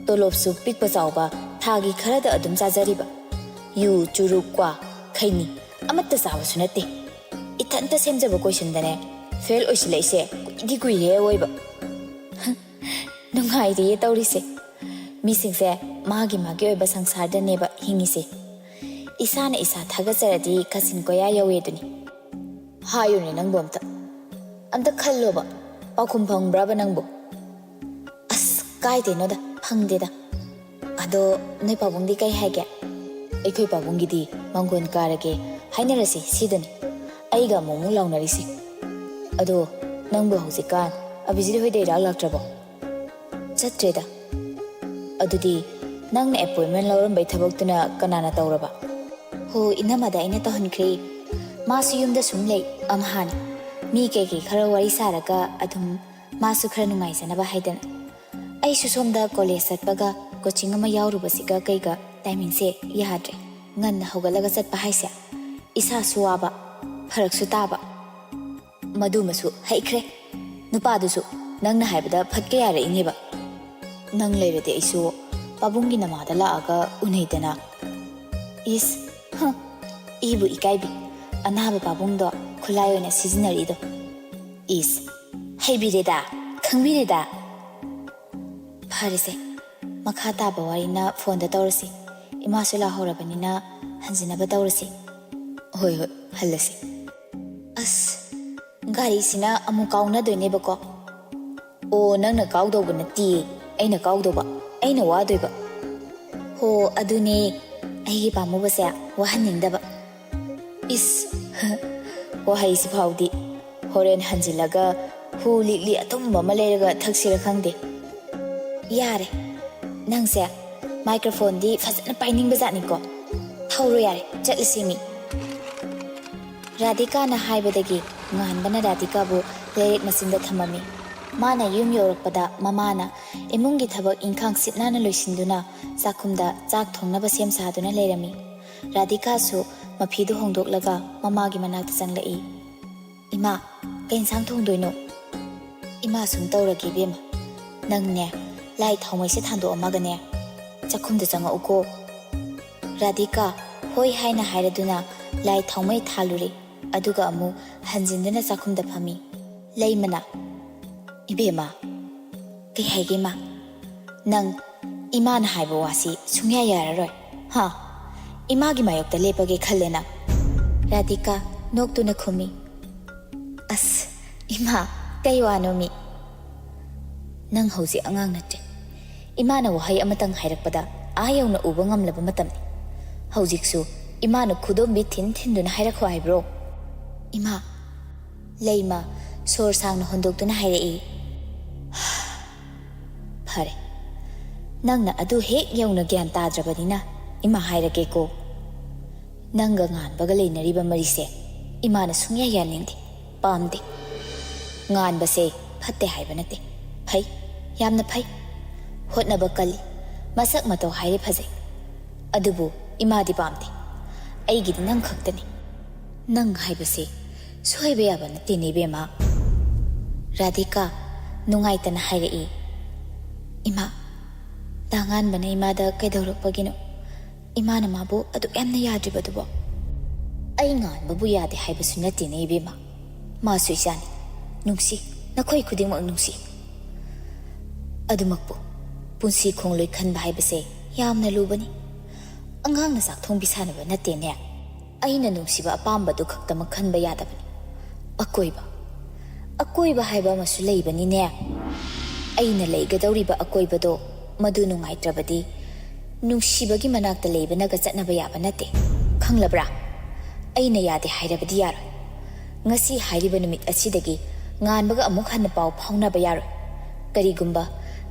ꯇꯣꯂꯣꯞꯁꯨ ꯄꯤꯛꯄ ꯆꯥꯎꯕ ꯊꯥꯒꯤ ꯈꯔꯗ ꯑꯗꯨꯝ ꯆꯥꯖꯔꯤꯕ꯫ ꯌꯨ, ꯆꯨꯔꯨꯞ, ꯀ꯭ꯋꯥ, ꯈꯩꯅꯤ ꯑꯃꯠꯇ ꯆꯥꯕꯁꯨ ꯅꯠꯇꯦ꯫ ꯏꯊꯟꯇ ꯁꯦꯝꯖꯕ ꯀꯣꯏꯁꯟꯗꯅꯦ ꯐꯦꯜ ꯑꯣꯏꯁꯤꯜꯂꯛꯏꯁꯦ ꯀꯨꯏꯗꯤ ꯀꯨꯏꯔꯦ ꯑꯣꯏꯕ꯫ ꯅꯨꯡꯉꯥꯏꯔꯤꯌꯦ ꯇꯧꯔꯤꯁꯦ꯫ ꯃꯤꯁꯤꯡꯁꯦ ꯃꯥꯒꯤ ꯃꯥꯒꯤ ꯑꯣꯏꯕ ꯁꯪꯁꯥꯔꯗꯅꯦꯕ ꯍꯤꯡꯉꯤꯁꯦ꯫ ꯏꯁꯥꯅ ꯏꯁꯥ ꯊꯥꯒꯠꯆꯔꯗꯤ ꯀꯥꯆꯤꯟ ꯀꯣꯌꯥ ꯌꯧꯋꯦꯗꯨꯅꯤ꯫ ꯍꯥꯏꯌꯨꯅꯦ ꯅꯪꯕꯨ ꯑꯝꯇ꯫ ꯑꯝꯇ ꯈꯜꯂꯣꯕ꯫ ꯄꯥꯎꯈꯨꯝ ꯐꯪꯕ꯭ꯔꯕ ꯅꯪꯕꯨ? ꯑꯁ, ꯀꯥꯏꯗꯩꯅꯣꯗ, ꯐꯪꯗꯦꯗ꯫ ꯑꯗꯣ ꯅꯣꯏ ꯄꯥꯕꯨꯡꯗꯤ ꯀꯩ ꯍꯥꯏꯒꯦ? ꯑꯩꯈꯣꯏ ꯄꯥꯕꯨꯡꯒꯤꯗꯤ ꯃꯥꯡꯒꯣꯟ ꯀꯥꯔꯒꯦ, ꯍꯥꯏꯅꯔꯁꯤ ꯁꯤꯗꯅꯤ꯫ ꯑꯩꯒ ꯑꯃꯨꯛ ꯑꯃꯨꯛ ꯂꯥꯎꯅꯔꯤꯁꯦ꯫ ꯑꯗꯣ ꯅꯪꯕꯨ ꯍꯧꯖꯤꯛꯀꯥꯟ ꯑꯕꯤꯖꯤꯠ ꯍꯣꯏꯗ ꯏꯔꯥꯛ ꯂꯥꯛꯇ꯭ꯔꯕꯣ? ꯆꯠꯇ꯭ꯔꯦꯗ꯫ ꯑꯗꯨꯗꯤ ꯅꯪꯅ appointment ꯂꯧꯔꯝꯕꯩ ꯊꯕꯛꯇꯨꯅ ꯀꯅꯥꯅ ꯇꯧꯔꯕ? ꯍꯣ, ꯏꯅꯝꯃꯗ ꯑꯩꯅ ꯇꯧꯍꯟꯈ꯭ꯔꯦ꯫ ꯃꯥꯁꯨ ꯌꯨꯝꯗ ꯁꯨꯝ ꯂꯩ, ꯑꯝꯍꯥꯅꯤ꯫ ꯃꯤ ꯀꯩꯀꯩ ꯈꯔ ꯋꯥꯔꯤ ꯁꯥꯔꯒ ꯑꯗꯨꯝ ꯃꯥꯁꯨ ꯈꯔ ꯅꯨꯡꯉꯥꯏꯖꯅꯕ ꯍꯥꯏꯗꯅ꯫ ꯑꯩꯁꯨ ꯁꯣꯝꯗ ꯀꯣꯂꯦꯖ ꯆꯠꯄꯒ ꯀꯣꯆꯤꯡ ꯑꯃ ꯌꯥꯎꯔꯨꯕꯁꯤꯒ ꯀꯩꯒ ꯇꯥꯏꯃꯤꯡꯁꯦ ꯌꯥꯗ꯭ꯔꯦ꯫ ꯉꯟꯅ ꯍꯧꯒꯠꯂꯒ ꯆꯠꯄ ꯍꯥꯏꯁꯦ ꯏꯁꯥꯁꯨ ꯋꯥꯕ, ꯐꯔꯛꯁꯨ ꯇꯥꯕ꯫ ꯃꯗꯨꯃꯁꯨ ꯍꯩꯈ꯭ꯔꯦ꯫ ꯅꯨꯄꯥꯗꯨꯁꯨ ꯅꯪꯅ ꯍꯥꯏꯕꯗ ꯐꯠꯀ ꯌꯥꯔꯛꯏꯅꯦꯕ꯫ ꯅꯪ ꯂꯩꯔꯗꯤ ꯑꯩꯁꯨ ꯄꯥꯕꯨꯡꯒꯤ ꯅꯃꯥꯗ ꯂꯥꯛꯑꯒ ꯎꯅꯩꯗꯅ꯫ ꯏꯁ, ꯍ, ꯏꯕꯨ ꯏꯀꯥꯏꯕꯤ꯫ ꯑꯅꯥꯕ ꯄꯥꯕꯨꯡꯗꯣ ꯈꯨꯠꯂꯥꯏ ꯑꯣꯏꯅ ꯁꯤꯖꯤꯟꯅꯔꯤꯗꯣ꯫ ꯏꯁ, ꯍꯩꯕꯤꯔꯦꯗ, ꯈꯪꯕꯤꯔꯦꯗ꯫ ꯐꯔꯦꯁꯦ, ꯃꯈꯥ ꯇꯥꯕ ꯋꯥꯔꯤꯅ ꯐꯣꯟꯗ ꯇꯧꯔꯁꯤ꯫ ꯏꯃꯥꯁꯨ ꯂꯥꯛꯍꯧꯔꯕꯅꯤꯅ ꯍꯟꯖꯤꯟꯅꯕ ꯇꯧꯔꯁꯤ꯫ ꯍꯣꯏ, ꯍꯣꯏ, ꯍꯜꯂꯁꯤ꯫ ꯑꯁ, ꯒꯥꯔꯤꯁꯤꯅ ꯑꯃꯨꯛ ꯀꯥꯎꯅꯗꯣꯏꯅꯦꯕꯀꯣ꯫ ꯑꯣ, ꯅꯪꯅ ꯀꯥꯎꯗꯧꯕ ꯅꯠꯇꯤꯌꯦ, ꯑꯩꯅ ꯀꯥꯎꯗꯧꯕ, ꯑꯩꯅ ꯋꯥꯗꯣꯏꯕ꯫ ꯍꯣ, ꯑꯗꯨꯅꯦ, ꯑꯩꯒꯤ ꯄꯥꯝꯃꯨꯕꯁꯦ ꯋꯥꯍꯟꯅꯤꯡꯗꯕ꯫ ꯏꯁ, ꯋꯥꯍꯩꯁꯤ ꯐꯥꯎꯗꯤ꯫ ꯍꯣꯔꯦꯟ ꯍꯟꯖꯤꯜꯂꯒ ꯍꯨ ꯂꯤꯛꯂꯤ ꯑꯊꯨꯝꯕ ꯑꯃ ꯂꯩꯔꯒ ꯊꯛꯁꯤꯔ ꯈꯪꯗꯦ꯫ ꯌꯥꯔꯦ, ꯅꯪꯁꯦ ꯃꯥꯏꯀ꯭ꯔꯣꯐꯣꯟꯗꯤ ꯐꯖꯅ ꯄꯥꯏꯅꯤꯡꯕ ꯖꯥꯠꯅꯤꯀꯣ꯫ ꯊꯧꯔꯣ ꯌꯥꯔꯦ, ꯆꯠꯂꯁꯤ ꯃꯤ꯫ ꯔꯥꯙꯤꯀꯥꯅ ꯍꯥꯏꯕꯗꯒꯤ ꯉꯥꯟꯕꯅ ꯔꯥꯙꯤꯀꯥꯕꯨ ꯂꯩꯔꯦꯛ ꯃꯆꯤꯟꯗ ꯊꯝꯃꯝꯃꯤ꯫ ꯃꯥꯅ ꯌꯨꯝ ꯌꯧꯔꯛꯄꯗ ꯃꯃꯥꯅ ꯏꯃꯨꯡꯒꯤ ꯊꯕꯛ ꯏꯪꯈꯥꯡ ꯁꯤꯠ ꯅꯥꯟꯅ ꯂꯣꯏꯁꯤꯟꯗꯨꯅ ꯆꯥꯛꯈꯨꯝꯗ ꯆꯥꯛ ꯊꯣꯡꯅꯕ ꯁꯦꯝ ꯁꯥꯗꯨꯅ ꯂꯩꯔꯝꯃꯤ꯫ ꯔꯥꯙꯤꯀꯥꯁꯨ ꯃꯐꯤꯗꯨ ꯍꯣꯡꯗꯣꯛꯂꯒ ꯃꯃꯥꯒꯤ ꯃꯅꯥꯛꯇ ꯆꯪꯂꯛꯏ꯫ "ꯏꯃꯥ, ꯀꯩ ꯏꯟꯁꯥꯡ ꯊꯣꯡꯗꯣꯏꯅꯣ?" "ꯏꯃꯥ, ꯁꯨꯝ ꯇꯧꯔꯒꯦ ꯏꯕꯦꯝꯃ꯫ ꯅꯪꯅꯦ, ꯂꯥꯏ ꯊꯥꯎꯃꯩꯁꯦ ꯊꯥꯟꯗꯣꯛꯑꯝꯃꯒꯅꯦ, ꯆꯥꯛꯈꯨꯝꯗ ꯆꯪꯉꯛꯎꯀꯣ꯫" ꯔꯥꯙꯤꯀꯥ ꯍꯣꯏ ꯍꯥꯏꯅ ꯍꯥꯏꯔꯗꯨꯅ ꯂꯥꯏ ꯊꯥꯎꯃꯩ ꯊꯥꯜꯂꯨꯔꯦ꯫ ꯑꯗꯨꯒ ꯑꯃꯨꯛ ꯍꯟꯖꯤꯟꯗꯨꯅ ꯆꯥꯛꯈꯨꯝꯗ ꯐꯝꯃꯤ꯫ ꯂꯩꯃꯅ, "ꯏꯕꯦꯝꯃ, ꯀꯩ ꯍꯥꯏꯒꯦ ꯏꯃꯥ? ꯅꯪ ꯏꯃꯥꯅ ꯍꯥꯏꯕ ꯋꯥꯁꯤ ꯁꯨꯡꯌꯥ ꯌꯥꯔꯔꯣꯏ, ꯍꯥ? ꯏꯃꯥꯒꯤ ꯃꯥꯌꯣꯛꯇ ꯂꯦꯞꯄꯒꯦ ꯈꯜꯂꯦ ꯅꯪ?" ꯔꯥꯙꯤꯀꯥ ꯅꯣꯛꯇꯨꯅ ꯈꯨꯝꯃꯤ꯫ "ꯑꯁ, ꯏꯃꯥ, ꯀꯩ ꯋꯥꯅꯣꯃꯤ? ꯅꯪ ꯍꯧꯖꯤꯛ ꯑꯉꯥꯡ ꯅꯠꯇ꯭ꯔꯦ꯫ ꯏꯃꯥꯅ ꯋꯥꯍꯩ ꯑꯃꯇꯪ ꯍꯥꯏꯔꯛꯄꯗ ꯑꯥ ꯌꯧꯅ ꯎꯕ ꯉꯝꯂꯕ ꯃꯇꯝꯅꯤ꯫ ꯍꯧꯖꯤꯛꯁꯨ ꯏꯃꯥꯅ ꯈꯨꯗꯣꯝꯕꯤ ꯊꯤꯟ ꯊꯤꯟꯗꯨꯅ ꯍꯥꯏꯔꯛꯈꯣ ꯍꯥꯏꯕ꯭ꯔꯣ?" "ꯏꯃꯥ!" ꯂꯩꯃ ꯁꯣꯔ ꯁꯥꯡꯅ ꯍꯣꯟꯗꯣꯛꯇꯨꯅ ꯍꯥꯏꯔꯛꯏ꯫ "ꯐꯔꯦ, ꯅꯪꯅ ꯑꯗꯨ ꯍꯦꯛ ꯌꯧꯅ ꯒ꯭ꯌꯥꯟ ꯇꯥꯗ꯭ꯔꯕꯅꯤꯅ ꯏꯃꯥ ꯍꯥꯏꯔꯒꯦꯀꯣ꯫ ꯅꯪꯒ ꯉꯥꯟꯕꯒ ꯂꯩꯅꯔꯤꯕ ꯃꯔꯤꯁꯦ ꯏꯃꯥꯅ ꯁꯨꯡꯌꯥ ꯌꯥꯅꯤꯡꯗꯦ, ꯄꯥꯝꯗꯦ꯫ ꯉꯥꯟꯕꯁꯦ ꯐꯠꯇꯦ ꯍꯥꯏꯕ ꯅꯠꯇꯦ, ꯐꯩ, ꯌꯥꯝꯅ ꯐꯩ꯫ ꯍꯣꯠꯅꯕ ꯀꯜꯂꯤ, ꯃꯁꯛ ꯃꯇꯧ ꯍꯥꯏꯔꯦ ꯐꯖꯩ꯫ ꯑꯗꯨꯕꯨ ꯏꯃꯥꯗꯤ ꯄꯥꯝꯗꯦ꯫ ꯑꯩꯒꯤꯗꯤ ꯅꯪ ꯈꯛꯇꯅꯤ꯫ ꯅꯪ ꯍꯥꯏꯕꯁꯦ ꯁꯣꯏꯕ ꯌꯥꯕ ꯅꯠꯇꯦꯅꯦ ꯏꯕꯦꯝꯃ꯫" ꯔꯥꯙꯤꯀꯥ ꯅꯨꯡꯉꯥꯏꯇꯅ ꯍꯥꯏꯔꯛꯏ꯫ "ꯏꯃꯥ, ꯗꯥ ꯉꯥꯟꯕꯅ ꯏꯃꯥꯗ ꯀꯩꯗꯧꯔꯛꯄꯒꯤꯅꯣ? ꯏꯃꯥꯅ ꯃꯥꯕꯨ ꯑꯗꯨꯛ ꯌꯥꯝꯅ ꯌꯥꯗ꯭ꯔꯤꯕꯗꯨꯕꯣ?" "ꯑꯩ ꯉꯥꯟꯕꯕꯨ ꯌꯥꯗꯦ ꯍꯥꯏꯕꯁꯨ ꯅꯠꯇꯦꯅꯦ ꯏꯕꯦꯝꯃ꯫ ꯃꯥꯁꯨ ꯏꯆꯥꯅꯤ, ꯅꯨꯡꯁꯤ꯫ ꯅꯈꯣꯏ ꯈꯨꯗꯤꯡꯃꯛ ꯅꯨꯡꯁꯤ꯫ ꯑꯗꯨꯃꯛꯄꯨ, ꯄꯨꯟꯁꯤ ꯈꯣꯡꯂꯣꯏ ꯈꯟꯕ ꯍꯥꯏꯕꯁꯦ ꯌꯥꯝꯅ ꯂꯨꯕꯅꯤ꯫ ꯑꯉꯥꯡꯅ ꯆꯥꯛ ꯊꯣꯡꯕꯤ ꯁꯥꯟꯅꯕ ꯅꯠꯇꯦꯅꯦ꯫ ꯑꯩꯅ ꯅꯨꯡꯁꯤꯕ ꯑꯄꯥꯝꯕꯗꯨ ꯈꯛꯇꯃꯛ ꯈꯟꯕ ꯌꯥꯗꯕꯅꯤ꯫ ꯑꯀꯣꯏꯕ, ꯑꯀꯣꯏꯕ ꯍꯥꯏꯕ ꯑꯃꯁꯨ ꯂꯩꯕꯅꯤꯅꯦ꯫ ꯑꯩꯅ ꯂꯩꯒꯗꯧꯔꯤꯕ ꯑꯀꯣꯏꯕꯗꯣ ꯃꯗꯨ ꯅꯨꯡꯉꯥꯏꯇ꯭ꯔꯕꯗꯤ, ꯅꯨꯡꯁꯤꯕꯒꯤ ꯃꯅꯥꯛꯇ ꯂꯩꯕꯅꯒ ꯆꯠꯅꯕ ꯌꯥꯕ ꯅꯠꯇꯦ꯫ ꯈꯪꯂꯕ꯭ꯔꯥ? ꯑꯩꯅ ꯌꯥꯗꯦ ꯍꯥꯏꯔꯕꯗꯤ ꯌꯥꯔꯣꯏ꯫ ꯉꯁꯤ ꯍꯥꯏꯔꯤꯕ ꯅꯨꯃꯤꯠ ꯑꯁꯤꯗꯒꯤ ꯉꯥꯟꯕꯒ ꯑꯃꯨꯛ ꯍꯟꯅ ꯄꯥꯎ ꯐꯥꯎꯅꯕ ꯌꯥꯔꯣꯏ꯫ ꯀꯔꯤꯒꯨꯝꯕ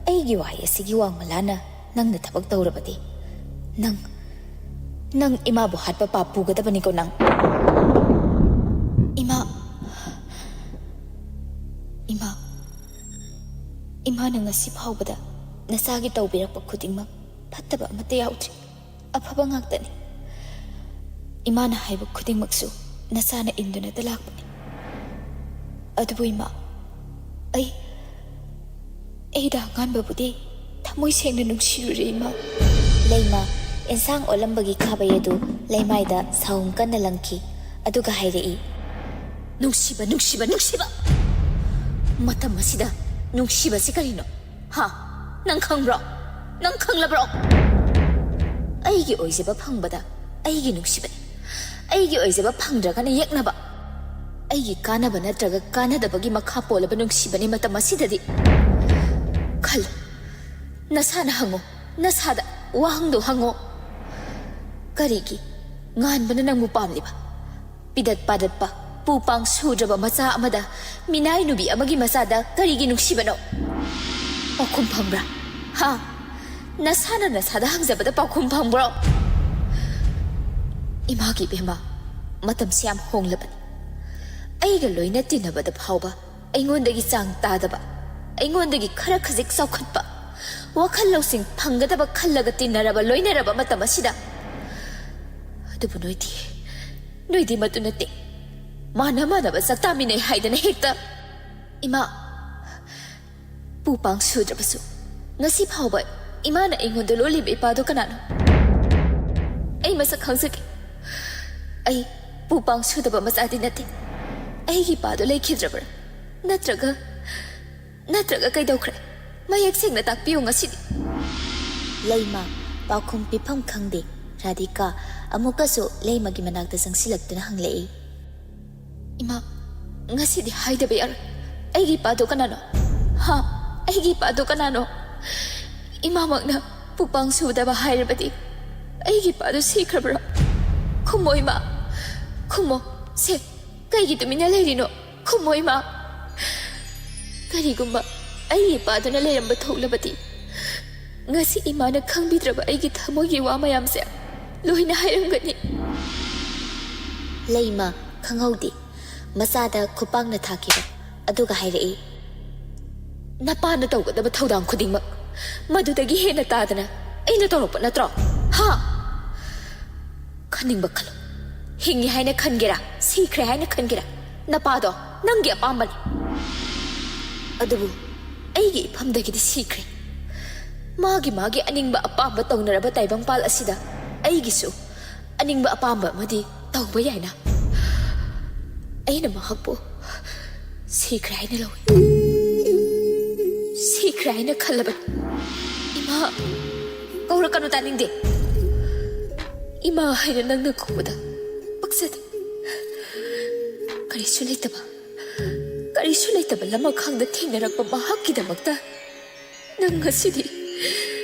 ꯑꯩꯒꯤ ꯋꯥꯍꯩ ꯑꯁꯤꯒꯤ ꯋꯥꯡꯃ ꯂꯥꯟꯅ ꯅꯪꯅ ꯊꯕꯛ ꯇꯧꯔꯕꯗꯤ, ꯅꯪ, ꯅꯪ ꯏꯃꯥꯕꯨ ꯍꯥꯠꯄ ꯄꯥꯞ ꯄꯨꯒꯗꯕꯅꯤꯀꯣ ꯅꯪ꯫ ꯏꯃꯥ, ꯏꯃꯥ, ꯏꯃꯥꯅ ꯉꯁꯤ ꯐꯥꯎꯕꯗ ꯅꯆꯥꯒꯤ ꯇꯧꯕꯤꯔꯛꯄ ꯈꯨꯗꯤꯡꯃꯛ ꯐꯠꯇꯕ ꯑꯃꯠꯇ ꯌꯥꯎꯗ꯭ꯔꯤ꯫ ꯑꯐꯕ ꯉꯥꯛꯇꯅꯤ꯫ ꯏꯃꯥꯅ ꯍꯥꯏꯕ ꯈꯨꯗꯤꯡꯃꯛꯁꯨ ꯅꯆꯥꯅ ꯏꯟꯗꯨꯅꯇ ꯂꯥꯛꯄꯅꯤ꯫ ꯑꯗꯨꯕꯨ ꯏꯃꯥ, ꯑꯩ, ꯑꯩ ꯗꯥ ꯉꯥꯟꯕꯕꯨꯗꯤ ꯊꯃꯣꯏ ꯁꯦꯡꯅ ꯅꯨꯡꯁꯤꯔꯨꯔꯦ ꯏꯃꯥ꯫ ꯂꯩꯃ, ꯏꯟꯁꯥꯡ ꯑꯣꯜꯂꯝꯕꯒꯤ ꯈꯥꯕꯩ ꯑꯗꯨ ꯂꯩꯃꯥꯏꯗ ꯁꯥꯍꯨꯝ ꯀꯟꯅ ꯂꯪꯈꯤ꯫ ꯑꯗꯨꯒ ꯍꯥꯏꯔꯛꯏ, ꯅꯨꯡꯁꯤꯕ, ꯅꯨꯡꯁꯤꯕ, ꯅꯨꯡꯁꯤꯕ! ꯃꯇꯝ ꯑꯁꯤꯗ ꯅꯨꯡꯁꯤꯕꯁꯤ ꯀꯔꯤꯅꯣ? ꯍꯥ? ꯅꯪ ꯈꯪꯕ꯭ꯔꯣ? ꯅꯪ ꯈꯪꯂꯕ꯭ꯔꯣ? ꯑꯩꯒꯤ ꯑꯣꯏꯖꯕ ꯐꯪꯕꯗ ꯑꯩꯒꯤ ꯅꯨꯡꯁꯤꯕꯅꯤ꯫ ꯑꯩꯒꯤ ꯑꯣꯏꯖꯕ ꯐꯪꯗ꯭ꯔꯒꯅ ꯌꯦꯛꯅꯕ꯫ ꯑꯩꯒꯤ ꯀꯥꯟꯅꯕ ꯅꯠꯇ꯭ꯔꯒ ꯀꯥꯟꯅꯗꯕꯒꯤ ꯃꯈꯥ ꯄꯣꯜꯂꯕ ꯅꯨꯡꯁꯤꯕꯅꯤ ꯃꯇꯝ ꯑꯁꯤꯗꯗꯤ꯫ ꯈꯜꯂꯨ꯫ ꯅꯁꯥꯅ ꯍꯪꯉꯨ꯫ ꯅꯁꯥꯗ ꯋꯥꯍꯪꯗꯣ ꯍꯪꯉꯨ꯫ ꯀꯔꯤꯒꯤ ꯉꯥꯟꯕꯅ ꯅꯪꯕꯨ ꯄꯥꯝꯂꯤꯕ? ꯄꯤꯗꯠ ꯄꯥꯗꯠꯄ, ꯄꯨ ꯄꯥꯡ ꯁꯨꯗ꯭ꯔꯕ ꯃꯆꯥ ꯑꯃꯗ ꯃꯤꯅꯥꯏ ꯅꯨꯕꯤ ꯑꯃꯒꯤ ꯃꯆꯥꯗ ꯀꯔꯤꯒꯤ ꯅꯨꯡꯁꯤꯕꯅꯣ? ꯄꯥꯎꯈꯨꯝ ꯐꯪꯕ꯭ꯔꯥ? ꯍꯥ? ꯅꯁꯥꯅ ꯅꯁꯥꯗ ꯍꯪꯖꯕꯗ ꯄꯥꯎꯈꯨꯝ ꯐꯪꯕ꯭ꯔꯣ? ꯏꯃꯥꯒꯤ ꯏꯕꯦꯝꯃ, ꯃꯇꯝꯁꯤ ꯌꯥꯝ ꯍꯣꯡꯂꯕꯅꯤ꯫ ꯑꯩꯒ ꯂꯣꯏꯅ ꯇꯤꯟꯅꯕꯗ ꯐꯥꯎꯕ ꯑꯩꯉꯣꯟꯗꯒꯤ ꯆꯥꯡ ꯇꯥꯗꯕ, ꯑꯩꯉꯣꯟꯗꯒꯤ ꯈꯔ ꯈꯖꯤꯛ ꯆꯥꯎꯈꯠꯄ, ꯋꯥꯈꯜ ꯂꯧꯁꯤꯡ ꯐꯪꯒꯗꯕ ꯈꯜꯂꯒ ꯇꯤꯟꯅꯔꯕ, ꯂꯣꯏꯅꯔꯕ ꯃꯇꯝ ꯑꯁꯤꯗ꯫ ꯑꯗꯨꯕꯨ ꯅꯣꯏꯗꯤ, ꯅꯣꯏꯗꯤ ꯃꯗꯨ ꯅꯠꯇꯦ꯫ ꯃꯥꯟꯅ ꯃꯥꯟꯅꯕ ꯆꯥꯛ ꯆꯥꯃꯤꯟꯅꯩ ꯍꯥꯏꯗꯅ ꯍꯦꯛꯇ꯫ ꯏꯃꯥ, ꯄꯨ ꯄꯥꯡ ꯁꯨꯗ꯭ꯔꯕꯁꯨ ꯉꯁꯤ ꯐꯥꯎꯕ ꯏꯃꯥꯅ ꯑꯩꯉꯣꯟꯗ ꯂꯣꯜꯂꯤꯕ ꯏꯄꯥꯗꯣ ꯀꯅꯥꯅꯣ? ꯑꯩ ꯃꯁꯛ ꯈꯪꯖꯒꯦ꯫ ꯑꯩ ꯄꯨ ꯄꯥꯡ ꯁꯨꯗꯕ ꯃꯆꯥꯗꯤ ꯅꯠꯇꯦ꯫ ꯑꯩꯒꯤ ꯏꯄꯥꯗꯣ ꯂꯩꯈꯤꯗ꯭ꯔꯕ꯭ꯔꯥ? ꯅꯠꯇ꯭ꯔꯒ ꯅꯠꯇ꯭ꯔꯒ ꯀꯩꯗꯧꯈ꯭ꯔꯦ? ꯃꯌꯦꯛ ꯁꯦꯡꯅ ꯇꯥꯛꯄꯤꯌꯨ ꯉꯁꯤꯗꯤ꯫ ꯂꯩꯃ ꯄꯥꯎꯈꯨꯝ ꯄꯤꯐꯝ ꯈꯪꯗꯦ꯫ ꯔꯥꯙꯤꯀꯥ ꯑꯃꯨꯛꯀꯁꯨ ꯂꯩꯃꯒꯤ ꯃꯅꯥꯛꯇ ꯆꯪꯁꯤꯜꯂꯛꯇꯨꯅ ꯍꯪꯂꯛꯏ꯫ ꯏꯃꯥ, ꯉꯁꯤꯗꯤ ꯍꯥꯏꯗꯕ ꯌꯥꯔꯣꯏ꯫ ꯑꯩꯒꯤ ꯏꯄꯥꯗꯣ ꯀꯅꯥꯅꯣ? ꯍꯥ? ꯑꯩꯒꯤ ꯏꯄꯥꯗꯣ ꯀꯅꯥꯅꯣ? ꯏꯃꯥꯃꯛꯅ ꯄꯨꯄꯥꯡ ꯁꯨꯗꯕ ꯍꯥꯏꯔꯕꯗꯤ ꯑꯩꯒꯤ ꯏꯄꯥꯗꯣ ꯁꯤꯈ꯭ꯔꯕ꯭ꯔꯣ? ꯈꯨꯝꯃꯣ ꯏꯃꯥ, ꯈꯨꯝꯃꯣ꯫ ꯁꯦ, ꯀꯩꯒꯤ ꯇꯨꯃꯤꯟꯅ ꯂꯩꯔꯤꯅꯣ? ꯈꯨꯝꯃꯣ ꯏꯃꯥ꯫ ꯀꯔꯤꯒꯨꯝꯕ ꯑꯩꯒꯤ ꯏꯄꯥꯗꯨꯅ ꯂꯩꯔꯝꯕ ꯊꯣꯛꯂꯕꯗꯤ ꯉꯁꯤ ꯏꯃꯥꯅ ꯈꯪꯕꯤꯗ꯭ꯔꯕ ꯑꯩꯒꯤ ꯊꯃꯣꯏꯒꯤ ꯋꯥ ꯃꯌꯥꯝꯁꯦ ꯂꯣꯏꯅ ꯍꯥꯏꯔꯝꯒꯅꯤ꯫ ꯂꯩꯃ ꯈꯪꯍꯧꯗꯦ꯫ ꯃꯆꯥꯗ ꯈꯨꯄꯥꯛꯅ ꯊꯥꯈꯤꯕ ꯑꯗꯨꯒ ꯍꯥꯏꯔꯛꯏ, "ꯅꯄꯥꯅ ꯇꯧꯒꯗꯕ ꯊꯧꯗꯥꯡ ꯈꯨꯗꯤꯡꯃꯛ ꯃꯗꯨꯗꯒꯤ ꯍꯦꯟꯅ ꯇꯥꯗꯅ ꯑꯩꯅ ꯇꯧꯔꯛꯄ ꯅꯠꯇ꯭ꯔꯣ? ꯍꯥ? ꯈꯟꯅꯤꯡꯕ ꯈꯜꯂꯣ꯫ ꯍꯤꯡꯉꯤ ꯍꯥꯏꯅ ꯈꯟꯒꯦꯔꯥ, ꯁꯤꯈ꯭ꯔꯦ ꯍꯥꯏꯅ ꯈꯟꯒꯦꯔꯥ, ꯅꯄꯥꯗꯣ ꯅꯪꯒꯤ ꯑꯄꯥꯝꯕꯅꯤ꯫ ꯑꯗꯨꯕꯨ ꯑꯩꯒꯤ ꯏꯐꯝꯗꯒꯤꯗꯤ ꯁꯤꯈ꯭ꯔꯦ꯫ ꯃꯥꯒꯤ ꯃꯥꯒꯤ ꯑꯅꯤꯡꯕ ꯑꯄꯥꯝꯕ ꯇꯧꯅꯔꯕ ꯇꯥꯏꯕꯪꯄꯥꯜ ꯑꯁꯤꯗ ꯑꯩꯒꯤꯁꯨ ꯑꯅꯤꯡꯕ ꯑꯄꯥꯝꯕ ꯑꯃꯗꯤ ꯇꯧꯕ ꯌꯥꯏꯅ꯫ ꯑꯩꯅ ꯃꯍꯥꯛꯄꯨ ꯁꯤꯈ꯭ꯔꯦ ꯍꯥꯏꯅ ꯂꯧꯏ꯫ ꯁꯤꯈ꯭ꯔꯦ ꯍꯥꯏꯅ ꯈꯜꯂꯕꯅꯤ꯫ ꯏꯃꯥ ꯀꯧꯔꯛꯀꯅꯨ, ꯇꯥꯅꯤꯡꯗꯦ꯫ ꯏꯃꯥ ꯍꯥꯏꯅ ꯅꯪꯅ ꯀꯧꯕꯗ ꯄꯛꯆꯗꯦ꯫ ꯀꯔꯤꯁꯨ ꯂꯩꯇꯕ, ꯀꯔꯤꯁꯨ ꯂꯩꯇꯕ ꯂꯃꯈꯥꯡꯗ ꯊꯦꯡꯅꯔꯛꯄ ꯃꯍꯥꯛꯀꯤꯗꯃꯛꯇ ꯅꯪ ꯉꯁꯤꯗꯤ,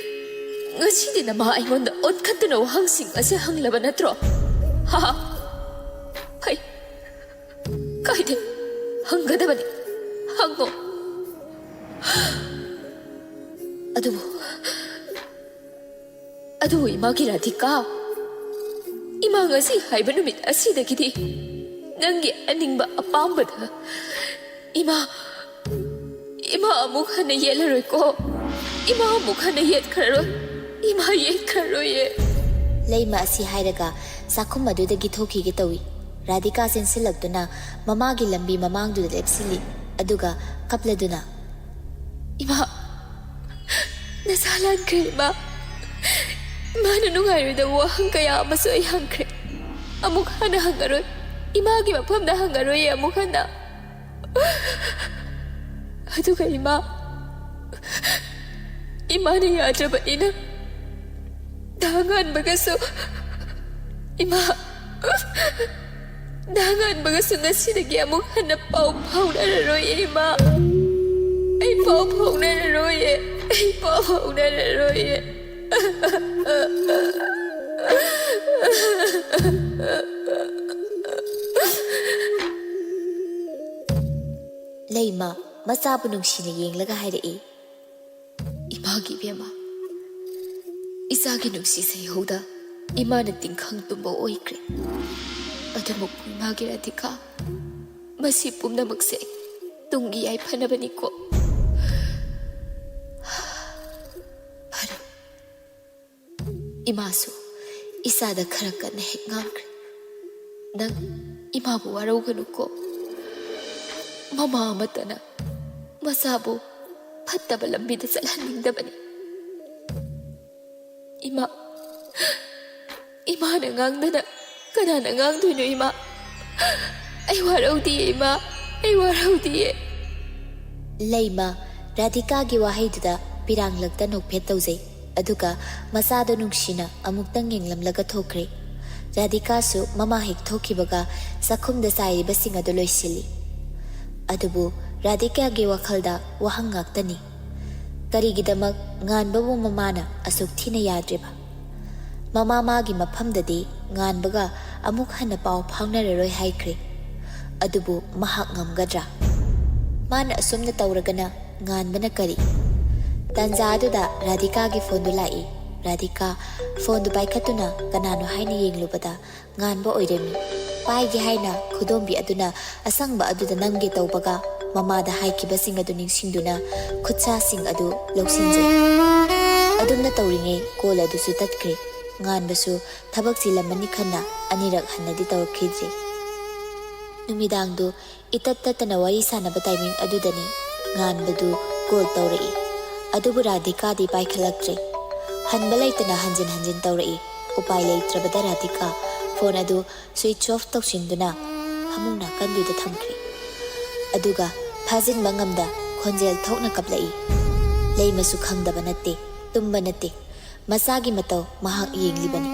ꯉꯁꯤꯗꯤ ꯅꯃꯥ ꯑꯩꯉꯣꯟꯗ ꯑꯣꯟꯈꯠꯇꯨꯅ ꯋꯥꯍꯪꯁꯤꯡ ꯑꯁꯤ ꯍꯪꯂꯕ ꯅꯠꯇ꯭ꯔꯣ? ꯍꯥ? ꯐꯩ, ꯀꯥꯏꯗꯦ, ꯍꯪꯒꯗꯕꯅꯤ, ꯍꯪꯉꯣ꯫ ꯑꯗꯨꯕꯨ, ꯑꯗꯨꯕꯨ ꯏꯃꯥꯒꯤ ꯔꯥꯙꯤꯀꯥ, ꯏꯃꯥ ꯉꯁꯤ ꯍꯥꯏꯕ ꯅꯨꯃꯤꯠ ꯑꯁꯤꯗꯒꯤꯗꯤ ꯅꯪꯒꯤ ꯑꯅꯤꯡꯕ ꯑꯄꯥꯝꯕꯗ ꯏꯃꯥ, ꯏꯃꯥ ꯑꯃꯨꯛ ꯍꯟꯅ ꯌꯦꯠꯂꯔꯣꯏꯀꯣ꯫ ꯏꯃꯥ ꯑꯃꯨꯛ ꯍꯟꯅ ꯌꯦꯠꯈ꯭ꯔꯔꯣꯏ꯫ ꯏꯃꯥ ꯌꯦꯠꯈ꯭ꯔꯔꯣꯏꯌꯦ꯫ ꯂꯩꯃ ꯑꯁꯤ ꯍꯥꯏꯔꯒ ꯆꯥꯛꯈꯨꯝ ꯑꯗꯨꯗꯒꯤ ꯊꯣꯛꯈꯤꯒꯦ ꯇꯧꯏ꯫ ꯔꯥꯙꯤꯀꯥ ꯆꯦꯟꯁꯤꯜꯂꯛꯇꯨꯅ ꯃꯃꯥꯒꯤ ꯂꯝꯕꯤ ꯃꯃꯥꯡꯗꯨꯗ ꯂꯦꯞꯁꯤꯜꯂꯤ꯫ ꯑꯗꯨꯒ ꯀꯞꯂꯗꯨꯅ, "ꯏꯃꯥ, ꯅꯁꯥ ꯂꯥꯟꯈ꯭ꯔꯦ ꯏꯃꯥ꯫ ꯏꯃꯥꯅ ꯅꯨꯡꯉꯥꯏꯔꯣꯏꯗꯕ ꯋꯥꯍꯪ ꯀꯌꯥ ꯑꯃꯁꯨ ꯑꯩ ꯍꯪꯈ꯭ꯔꯦ꯫ ꯑꯃꯨꯛ ꯍꯟꯅ ꯍꯪꯉꯔꯣꯏ꯫ ꯏꯃꯥꯒꯤ ꯃꯐꯝꯗ ꯍꯪꯉꯔꯣꯏꯌꯦ ꯑꯃꯨꯛ ꯍꯟꯅ"꯫ ꯑꯗꯨꯒ ꯏꯃꯥ, ꯏꯃꯥꯅ ꯌꯥꯗ꯭ꯔꯕꯅꯤꯅ ꯗꯥ ꯉꯥꯟꯕꯒꯁꯨ, ꯏꯃꯥ, ꯗꯥ ꯉꯥꯟꯕꯒꯁꯨ ꯉꯁꯤꯗꯒꯤ ꯑꯃꯨꯛ ꯍꯟꯅ ꯄꯥꯎ ꯐꯥꯎꯅꯔꯔꯣꯏꯌꯦ ꯏꯃꯥ꯫ ꯑꯩ ꯄꯥꯎ ꯐꯥꯎꯅꯔꯔꯣꯏꯌꯦ꯫ ꯑꯩ ꯄꯥꯎ ꯐꯥꯎꯅꯔꯔꯣꯏꯌꯦ꯫ ꯂꯩꯃ ꯃꯆꯥꯕꯨ ꯅꯨꯡꯁꯤꯅ ꯌꯦꯡꯂꯒ ꯍꯥꯏꯔꯛꯏ, "ꯏꯃꯥꯒꯤ ꯏꯕꯦꯝꯃ, ꯏꯆꯥꯒꯤ ꯅꯨꯡꯁꯤ ꯁꯩꯍꯧꯗ ꯏꯃꯥꯅ ꯇꯤꯡꯈꯪ ꯇꯨꯝꯕ ꯑꯣꯏꯈ꯭ꯔꯦ꯫ ꯑꯗꯨꯕꯨ ꯏꯃꯥꯒꯤ ꯔꯥꯙꯤꯀꯥ, ꯃꯁꯤ ꯄꯨꯝꯅꯃꯛꯁꯦ ꯇꯨꯡꯒꯤ ꯌꯥꯏꯐꯅꯕꯅꯤꯀꯣ꯫" ꯐꯔꯦ, ꯏꯃꯥꯁꯨ ꯏꯆꯥꯗ ꯈꯔ ꯀꯟꯅ ꯍꯦꯛ ꯉꯥꯡꯈ꯭ꯔꯦ꯫ "ꯅꯪ ꯏꯃꯥꯕꯨ ꯋꯥꯔꯧꯒꯅꯨꯀꯣ꯫ ꯃꯃꯥ ꯑꯃꯠꯇꯅ ꯃꯆꯥꯕꯨ ꯐꯠꯇꯕ ꯂꯝꯕꯤꯗ ꯆꯠꯍꯟꯅꯤꯡꯗꯕꯅꯤ꯫ ꯏꯃꯥ, ꯏꯃꯥꯅ ꯉꯥꯡꯗꯅ ꯀꯅꯥꯅ ꯉꯥꯡꯗꯣꯏꯅꯣ ꯏꯃꯥ? ꯑꯩ ꯋꯥꯔꯧꯗꯤꯌꯦ ꯏꯃꯥ, ꯑꯩ ꯋꯥꯔꯧꯗꯤꯌꯦ꯫" ꯂꯩꯃ ꯔꯥꯙꯤꯀꯥꯒꯤ ꯋꯥꯍꯩꯗꯨꯗ ꯄꯤꯔꯥꯡꯂꯛꯇ ꯅꯣꯛꯐꯦꯠ ꯇꯧꯖꯩ꯫ ꯑꯗꯨꯒ ꯃꯆꯥꯗꯣ ꯅꯨꯡꯁꯤꯅ ꯑꯃꯨꯛꯇꯪ ꯌꯦꯡꯂꯝꯂꯒ ꯊꯣꯛꯈ꯭ꯔꯦ꯫ ꯔꯥꯙꯤꯀꯥꯁꯨ ꯃꯃꯥ ꯍꯦꯛ ꯊꯣꯛꯈꯤꯕꯒ ꯆꯥꯛꯈꯨꯝꯗ ꯆꯥꯏꯔꯤꯕꯁꯤꯡ ꯑꯗꯨ ꯂꯣꯏꯁꯤꯜꯂꯤ꯫ ꯑꯗꯨꯕꯨ ꯔꯥꯙꯤꯀꯥꯒꯤ ꯋꯥꯈꯜꯗ ꯋꯥꯍꯪ ꯉꯥꯛꯇꯅꯤ꯫ ꯀꯔꯤꯒꯤꯗꯃꯛ ꯉꯥꯟꯕꯕꯨ ꯃꯃꯥꯅ ꯑꯁꯨꯛ ꯊꯤꯅ ꯌꯥꯗ꯭ꯔꯤꯕ? ꯃꯃꯥ ꯃꯥꯒꯤ ꯃꯐꯝꯗꯗꯤ ꯉꯥꯟꯕꯒ ꯑꯃꯨꯛ ꯍꯟꯅ ꯄꯥꯎ ꯐꯥꯎꯅꯔꯔꯣꯏ ꯍꯥꯏꯈ꯭ꯔꯦ꯫ ꯑꯗꯨꯕꯨ ꯃꯍꯥꯛ ꯉꯝꯒꯗ꯭ꯔꯥ? ꯃꯥꯅ ꯑꯁꯨꯝꯅ ꯇꯧꯔꯒꯅ ꯉꯥꯟꯕꯅ ꯀꯔꯤ? ꯇꯥꯟꯖꯥ ꯑꯗꯨꯗ ꯔꯥꯙꯤꯀꯥꯒꯤ ꯐꯣꯟꯗꯨ ꯂꯥꯛꯏ꯫ ꯔꯥꯙꯤꯀꯥ ꯐꯣꯟꯗꯨ ꯄꯥꯏꯈꯠꯇꯨꯅ ꯀꯅꯥꯅꯣ ꯍꯥꯏꯅ ꯌꯦꯡꯂꯨꯕꯗ ꯉꯥꯟꯕ ꯑꯣꯏꯔꯝꯃꯤ꯫ ꯄꯥꯏꯒꯦ ꯍꯥꯏꯅ ꯈꯨꯗꯣꯝꯕꯤ ꯑꯗꯨꯅ ꯑꯁꯪꯕ ꯑꯗꯨꯗ ꯅꯝꯒꯦ ꯇꯧꯕꯒ ꯃꯃꯥꯗ ꯍꯥꯏꯈꯤꯕꯁꯤꯡ ꯑꯗꯨ ꯅꯤꯡꯁꯤꯡꯗꯨꯅ ꯈꯨꯠꯁꯥꯁꯤꯡ ꯑꯗꯨ ꯂꯧꯁꯤꯟꯖꯩ꯫ ꯑꯗꯨꯝꯅ ꯇꯧꯔꯤꯉꯩ ꯀꯣꯜ ꯑꯗꯨꯁꯨ ꯇꯠꯈ꯭ꯔꯦ꯫ ꯉꯥꯟꯕꯁꯨ ꯊꯕꯛ ꯆꯤꯜꯂꯝꯃꯅꯤ ꯈꯟꯅ ꯑꯅꯤꯔꯛ ꯍꯟꯅꯗꯤ ꯇꯧꯔꯛꯈꯤꯗ꯭ꯔꯦ꯫ ꯅꯨꯃꯤꯗꯥꯡꯗꯨ ꯏꯇꯠ ꯇꯠꯇꯅ ꯋꯥꯔꯤ ꯁꯥꯟꯅꯕ ꯇꯥꯏꯃꯤꯡ ꯑꯗꯨꯗꯅꯤ ꯉꯥꯟꯕꯗꯨ ꯀꯣꯜ ꯇꯧꯔꯛꯏ꯫ ꯑꯗꯨꯕꯨ ꯔꯥꯙꯤꯀꯥꯗꯤ ꯄꯥꯏꯈꯠꯂꯛꯇ꯭ꯔꯦ꯫ ꯍꯟꯕ ꯂꯩꯇꯅ ꯍꯟꯖꯤꯟ ꯍꯟꯖꯤꯟ ꯇꯧꯔꯛꯏ꯫ ꯎꯄꯥꯏ ꯂꯩꯇ꯭ꯔꯕꯗ ꯔꯥꯙꯤꯀꯥ ꯐꯣꯟ ꯑꯗꯨ ꯁ꯭ꯋꯤꯆ ꯑꯣꯐ ꯇꯧꯁꯤꯟꯗꯨꯅ ꯐꯃꯨꯡ ꯅꯥꯀꯟꯗꯨꯗ ꯊꯝꯈ꯭ꯔꯦ꯫ ꯑꯗꯨꯒ ꯐꯥꯖꯤꯟꯕ ꯉꯝꯗ ꯈꯣꯟꯖꯦꯜ ꯊꯣꯛꯅ ꯀꯞꯂꯛꯏ꯫ ꯂꯩꯃꯁꯨ ꯈꯪꯗꯕ ꯅꯠꯇꯦ, ꯇꯨꯝꯕ ꯅꯠꯇꯦ꯫ ꯃꯆꯥꯒꯤ ꯃꯇꯧ ꯃꯍꯥꯛ ꯌꯦꯡꯂꯤꯕꯅꯤ꯫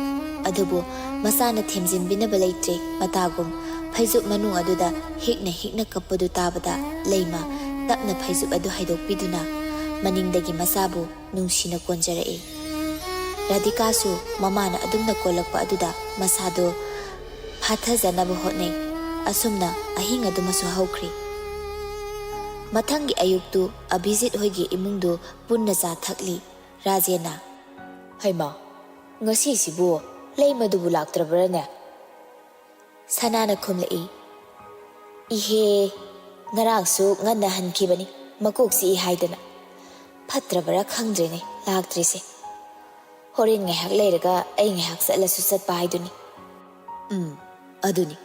ꯑꯗꯨꯕꯨ ꯃꯆꯥꯅ ꯊꯦꯝꯖꯤꯟꯕꯤꯅꯕ ꯂꯩꯇ꯭ꯔꯦ꯫ ꯃꯇꯥꯒꯨꯝ ꯐꯩꯖꯨꯞ ꯃꯅꯨꯡ ꯑꯗꯨꯗ ꯍꯤꯛꯅ ꯍꯤꯛꯅ ꯀꯞꯄꯗꯨ ꯇꯥꯕꯗ ꯂꯩꯃ ꯇꯞꯅ ꯐꯩꯖꯨꯞ ꯑꯗꯨ ꯍꯥꯏꯗꯣꯛꯄꯤꯗꯨꯅ ꯃꯅꯤꯡꯗꯒꯤ ꯃꯆꯥꯕꯨ ꯅꯨꯡꯁꯤꯅ ꯀꯣꯟꯖꯔꯛꯏ꯫ ꯔꯥꯙꯤꯀꯥꯁꯨ ꯃꯃꯥꯅ ꯑꯗꯨꯝꯅ ꯀꯣꯜꯂꯛꯄ ꯑꯗꯨꯗ ꯃꯁꯥꯗꯣ ꯐꯥꯊꯖꯅꯕ ꯍꯣꯠꯅꯩ꯫ ꯑꯁꯨꯝꯅ ꯑꯍꯤꯡ ꯑꯗꯨꯃꯁꯨ ꯍꯧꯈ꯭ꯔꯤ꯫ ꯃꯊꯪꯒꯤ ꯑꯌꯨꯛꯇꯨ ꯑꯚꯤꯖꯤꯠ ꯍꯣꯏꯒꯤ ꯏꯃꯨꯡꯗꯨ ꯄꯨꯟꯅ ꯆꯥ ꯊꯛꯂꯤ꯫ ꯔꯥꯖꯦꯟꯅ, "ꯍꯩꯃꯥ, ꯉꯁꯤꯁꯤꯕꯨ ꯂꯩꯃꯗꯨꯕꯨ ꯂꯥꯛꯇ꯭ꯔꯕ꯭ꯔꯥꯅꯦ?" ꯁꯅꯥꯅ ꯈꯨꯝꯂꯛꯏ, "ꯏꯍꯦ, ꯉꯔꯥꯡꯁꯨ ꯉꯟꯅ ꯍꯟꯈꯤꯕꯅꯤ, ꯃꯀꯣꯛ ꯆꯤꯛꯏ ꯍꯥꯏꯗꯅ꯫ ꯐꯠꯇ꯭ꯔꯕꯔꯥ ꯈꯪꯗ꯭ꯔꯦꯅꯦ ꯂꯥꯛꯇ꯭ꯔꯤꯁꯦ꯫ ꯍꯣꯔꯦꯟ ꯉꯥꯏꯍꯥꯛ ꯂꯩꯔꯒ ꯑꯩ ꯉꯥꯏꯍꯥꯛ ꯆꯠꯂꯁꯨ ꯆꯠꯄ ꯍꯥꯏꯗꯨꯅꯤ꯫" "ꯎꯝ, ꯑꯗꯨꯅꯤ꯫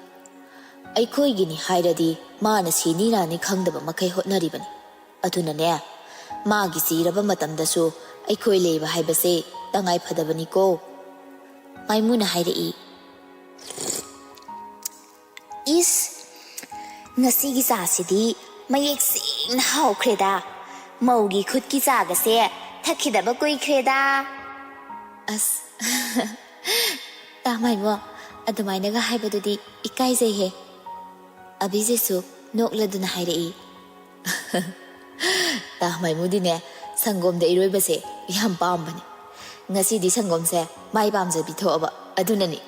ꯑꯩꯈꯣꯏꯒꯤꯅꯤ ꯍꯥꯏꯔꯗꯤ ꯃꯥꯅ ꯁꯤꯅꯤ ꯅꯥꯅꯤ ꯈꯪꯗꯕ ꯃꯈꯩ ꯍꯣꯠꯅꯔꯤꯕꯅꯤ꯫ ꯑꯗꯨꯅꯅꯦ, ꯃꯥꯒꯤ ꯆꯤꯔꯕ ꯃꯇꯝꯗꯁꯨ ꯑꯩꯈꯣꯏ ꯂꯩꯕ ꯍꯥꯏꯕꯁꯦ ꯇꯉꯥꯏ ꯐꯗꯕꯅꯤꯀꯣ꯫" ꯃꯥꯏꯃꯨꯅ ꯍꯥꯏꯔꯛꯏ, "ꯏꯁ, ꯉꯁꯤꯒꯤ ꯆꯥꯁꯤꯗꯤ ꯃꯌꯦꯛ ꯁꯦꯡꯅ ꯍꯥꯎꯈ꯭ꯔꯦꯗ꯫ ꯃꯧꯒꯤ ꯈꯨꯠꯀꯤ ꯆꯥꯒꯁꯦ ꯊꯛꯈꯤꯗꯕ ꯀꯨꯏꯈ꯭ꯔꯦꯗ꯫" "ꯑꯁ, ꯇꯥ ꯃꯥꯏꯃꯣ, ꯑꯗꯨꯃꯥꯏꯅꯒ ꯍꯥꯏꯕꯗꯨꯗꯤ ꯏꯀꯥꯏꯖꯩꯍꯦ꯫" ꯑꯚꯤꯖꯤꯠꯁꯨ ꯅꯣꯛꯂꯗꯨꯅ ꯍꯥꯏꯔꯛꯏ, "ꯇꯥ ꯃꯥꯏꯃꯨꯗꯤꯅꯦ, ꯁꯪꯒꯣꯝꯗ ꯏꯔꯣꯏꯕꯁꯦ ꯌꯥꯝ ꯄꯥꯝꯕꯅꯤ꯫ ꯉꯁꯤꯗꯤ ꯁꯪꯒꯣꯝꯁꯦ ꯃꯥꯏ ꯄꯥꯝꯖꯕꯤ ꯊꯣꯛꯑꯕ, ꯑꯗꯨꯅꯅꯤ꯫"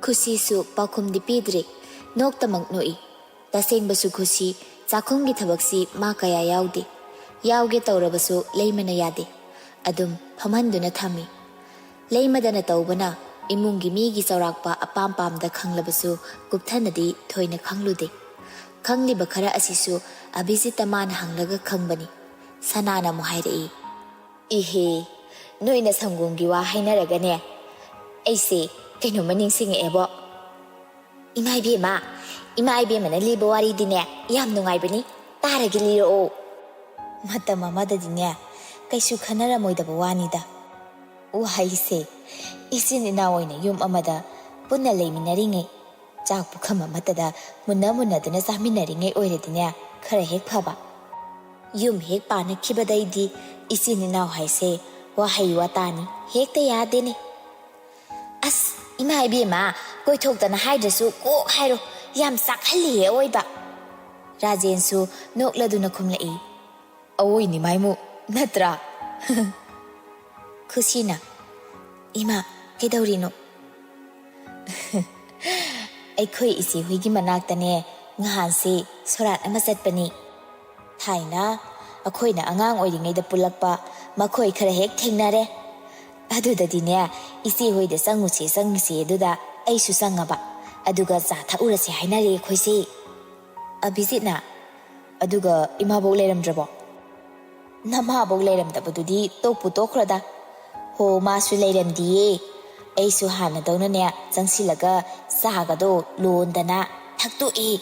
ꯈꯨꯁꯤꯁꯨ ꯄꯥꯎꯈꯨꯝꯗꯤ ꯄꯤꯗ꯭ꯔꯦ, ꯅꯣꯛꯇꯃꯛ ꯅꯣꯛꯏ꯫ ꯇꯁꯦꯡꯕꯁꯨ ꯈꯨꯁꯤ, ꯆꯥꯛꯈꯨꯝꯒꯤ ꯊꯕꯛꯁꯤ ꯃꯥ ꯀꯌꯥ ꯌꯥꯎꯗꯦ꯫ ꯌꯥꯎꯒꯦ ꯇꯧꯔꯕꯁꯨ ꯂꯩꯃꯅ ꯌꯥꯗꯦ꯫ ꯑꯗꯨꯝ ꯐꯝꯍꯟꯗꯨꯅ ꯊꯝꯃꯤ꯫ ꯂꯩꯃꯗꯅ ꯇꯧꯕꯅ ꯏꯃꯨꯡꯒꯤ ꯃꯤꯒꯤ ꯆꯥꯎꯔꯥꯛꯄ ꯑꯄꯥꯝ ꯄꯥꯝꯗ ꯈꯪꯂꯕꯁꯨ ꯀꯨꯞꯊꯅꯗꯤ ꯊꯣꯏꯅ ꯈꯪꯂꯨꯗꯦ꯫ ꯈꯪꯂꯤꯕ ꯈꯔ ꯑꯁꯤꯁꯨ ꯑꯚꯤꯖꯤꯠꯇ ꯃꯥꯅ ꯍꯪꯂꯒ ꯈꯪꯕꯅꯤ꯫ ꯁꯅꯥꯅ ꯑꯃꯨꯛ ꯍꯥꯏꯔꯛꯏ, "ꯏꯍꯦ, ꯅꯣꯏꯅ ꯁꯪꯒꯣꯝꯒꯤ ꯋꯥ ꯍꯥꯏꯅꯔꯒꯅꯦ, ꯑꯩꯁꯦ ꯀꯩꯅꯣꯝꯃ ꯅꯤꯡꯁꯤꯡꯉꯛꯑꯦꯕꯣ꯫ ꯏꯃꯥ ꯏꯕꯦꯝꯃ, ꯏꯃꯥ ꯏꯕꯦꯝꯃꯅ ꯂꯤꯕ ꯋꯥꯔꯤꯗꯤꯅꯦ ꯌꯥꯝ ꯅꯨꯡꯉꯥꯏꯕꯅꯤ, ꯇꯥꯔꯒꯦ, ꯂꯤꯔꯛꯑꯣ꯫" "ꯃꯇꯝ ꯑꯃꯗꯗꯤꯅꯦ, ꯀꯩꯁꯨ ꯈꯟꯅꯔꯝꯃꯣꯏꯗꯕ ꯋꯥꯅꯤꯗ꯫ ꯋꯥꯍꯩꯁꯦ, ꯏꯆꯤꯟ ꯏꯅꯥꯎ ꯑꯣꯏꯅ ꯌꯨꯝ ꯑꯃꯗ ꯄꯨꯟꯅ ꯂꯩꯃꯤꯟꯅꯔꯤꯉꯩ, ꯆꯥꯛ ꯄꯨꯈꯝ ꯑꯃꯠꯇꯗ ꯃꯨꯟꯅ ꯃꯨꯟꯅꯗꯨꯅ ꯆꯥꯃꯤꯟꯅꯔꯤꯉꯩ ꯑꯣꯏꯔꯗꯤꯅꯦ, ꯈꯔ ꯍꯦꯛ ꯐꯕ꯫ ꯌꯨꯝ ꯍꯦꯛ ꯄꯥꯟꯅꯈꯤꯕꯗꯩꯗꯤ ꯏꯆꯤꯟ ꯏꯅꯥꯎ ꯍꯥꯏꯁꯦ ꯋꯥꯍꯩ ꯋꯥꯇꯥꯅꯤ, ꯍꯦꯛꯇ ꯌꯥꯗꯦꯅꯦ꯫ ꯑꯁ, ꯏꯃꯥ ꯏꯕꯦꯝꯃ, ꯀꯣꯏꯊꯣꯛꯇꯅ ꯍꯥꯏꯗ꯭ꯔꯁꯨ ꯀꯣꯛ ꯍꯥꯏꯔꯣ, ꯌꯥꯝ ꯆꯥꯛꯍꯜꯂꯤꯍꯦ ꯑꯑꯣꯏꯕ꯫ ꯔꯥꯖꯦꯟꯁꯨ ꯅꯣꯛꯂꯗꯨꯅ ꯈꯨꯝꯂꯛꯏ꯫ ꯑꯑꯣꯏꯅꯤ ꯃꯥꯏꯃꯨ, ꯅꯠꯇ꯭ꯔꯥ? ꯈꯨꯁꯤꯅ, ꯏꯃꯥ, ꯀꯩꯗꯧꯔꯤꯅꯣ? ꯑꯩꯈꯣꯏ ꯏꯆꯦ ꯍꯣꯏꯒꯤ ꯃꯅꯥꯛꯇꯅꯦ, ꯉꯍꯥꯟꯁꯦ ꯁꯣꯔꯥꯠ ꯑꯃ ꯆꯠꯄꯅꯤ꯫ ꯊꯥꯏꯅ ꯑꯩꯈꯣꯏꯅ ꯑꯉꯥꯡ ꯑꯣꯏꯔꯤꯉꯩꯗ ꯄꯨꯜꯂꯛꯄ ꯃꯈꯣꯏ ꯈꯔ ꯍꯦꯛ ꯊꯦꯡꯅꯔꯦ꯫ ꯑꯗꯨꯗꯗꯤꯅꯦ, ꯏꯆꯦ ꯍꯣꯏꯗ ꯆꯪꯉꯨꯁꯦ, ꯆꯪꯉꯨꯁꯦ ꯑꯗꯨꯗ ꯑꯩꯁꯨ ꯆꯪꯉꯕ꯫ ꯑꯗꯨꯒ ꯆꯥ ꯊꯛꯎꯔꯁꯦ ꯍꯥꯏꯅꯔꯦ ꯑꯩꯈꯣꯏꯁꯦ꯫ ꯑꯚꯤꯖꯤꯠꯅ, ꯑꯗꯨꯒ ꯏꯃꯥꯕꯣꯛ ꯂꯩꯔꯝꯗ꯭ꯔꯕꯣ? ꯅꯃꯥꯕꯣꯛ ꯂꯩꯔꯝꯗꯕꯗꯨꯗꯤ ꯇꯣꯛꯄꯨ ꯇꯣꯛꯈ꯭ꯔꯣꯗ꯫ ꯍꯣ, ꯃꯥꯁꯨ ꯂꯩꯔꯝꯗꯤꯌꯦ꯫ ꯑꯩꯁꯨ ꯍꯥꯟꯅꯗꯧꯅꯅꯦ ꯆꯪꯁꯤꯜꯂꯒ ꯆꯥꯒꯗꯣ ꯂꯣꯟꯗꯅ ꯊꯛꯇꯣꯛꯏ꯫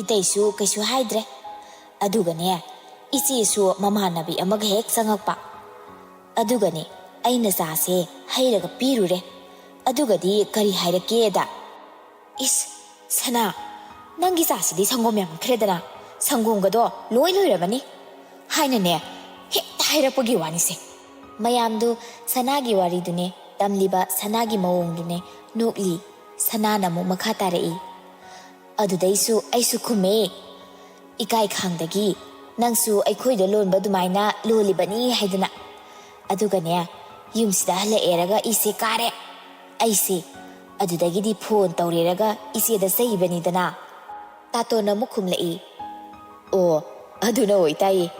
ꯏꯇꯩꯁꯨ ꯀꯩꯁꯨ ꯍꯥꯏꯗ꯭ꯔꯦ꯫ ꯑꯗꯨꯒꯅꯦ, ꯏꯆꯦꯁꯨ ꯃꯃꯥꯟꯅꯕꯤ ꯑꯃꯒ ꯍꯦꯛ ꯆꯪꯉꯛꯄ꯫ ꯑꯗꯨꯒꯅꯦ, ꯑꯩꯅ ꯆꯥꯁꯦ ꯍꯩꯔꯒ ꯄꯤꯔꯨꯔꯦ꯫ ꯑꯗꯨꯒꯗꯤ ꯀꯔꯤ ꯍꯥꯏꯔꯛꯀꯦꯗ, "ꯏꯁ, ꯁꯅꯥ, ꯅꯪꯒꯤ ꯆꯥꯁꯤꯗꯤ ꯁꯪꯒꯣꯝ ꯌꯥꯝꯃꯟꯈ꯭ꯔꯦꯗꯅ, ꯁꯪꯒꯣꯝꯒꯗꯣ ꯂꯣꯏ ꯂꯣꯏꯔꯕꯅꯤ" ꯍꯥꯏꯅꯅꯦ, ꯍꯦꯛꯇ ꯍꯥꯏꯔꯛꯄꯒꯤ ꯋꯥꯅꯤꯁꯦ꯫ ꯃꯌꯥꯝꯗꯨ ꯁꯅꯥꯒꯤ ꯋꯥꯔꯤꯗꯨꯅꯦ ꯇꯝꯂꯤꯕ, ꯁꯅꯥꯒꯤ ꯃꯑꯣꯡꯗꯨꯅꯦ ꯅꯣꯛꯂꯤ꯫ ꯁꯅꯥꯅ ꯑꯃꯨꯛ ꯃꯈꯥ ꯇꯥꯔꯛꯏ, ꯑꯗꯨꯗꯩꯁꯨ ꯑꯩꯁꯨ ꯈꯨꯝꯃꯦ, ꯏꯀꯥꯏ ꯈꯥꯡꯗꯒꯤ, "ꯅꯪꯁꯨ ꯑꯩꯈꯣꯏꯗ ꯂꯣꯟꯕ ꯑꯗꯨꯃꯥꯏꯅ ꯂꯣꯜꯂꯤꯕꯅꯤ" ꯍꯥꯏꯗꯅ꯫ ꯑꯗꯨꯒꯅꯦ, ꯌꯨꯝꯁꯤꯗ ꯍꯜꯂꯛꯑꯦꯔꯒ ꯏꯁꯦ ꯀꯥꯔꯦ꯫ ꯑꯩꯁꯦ ꯑꯗꯨꯗꯒꯤꯗꯤ ꯐꯣꯟ ꯇꯧꯔꯦꯔꯒ ꯏꯆꯦꯗ ꯆꯩꯕꯅꯤꯗꯅ꯫ ꯇꯥꯇꯣꯟꯅ ꯑꯃꯨꯛ ꯈꯨꯝꯂꯛꯏ, "ꯑꯣ, ꯑꯗꯨꯅ ꯑꯣꯏꯇꯥꯏꯌꯦ꯫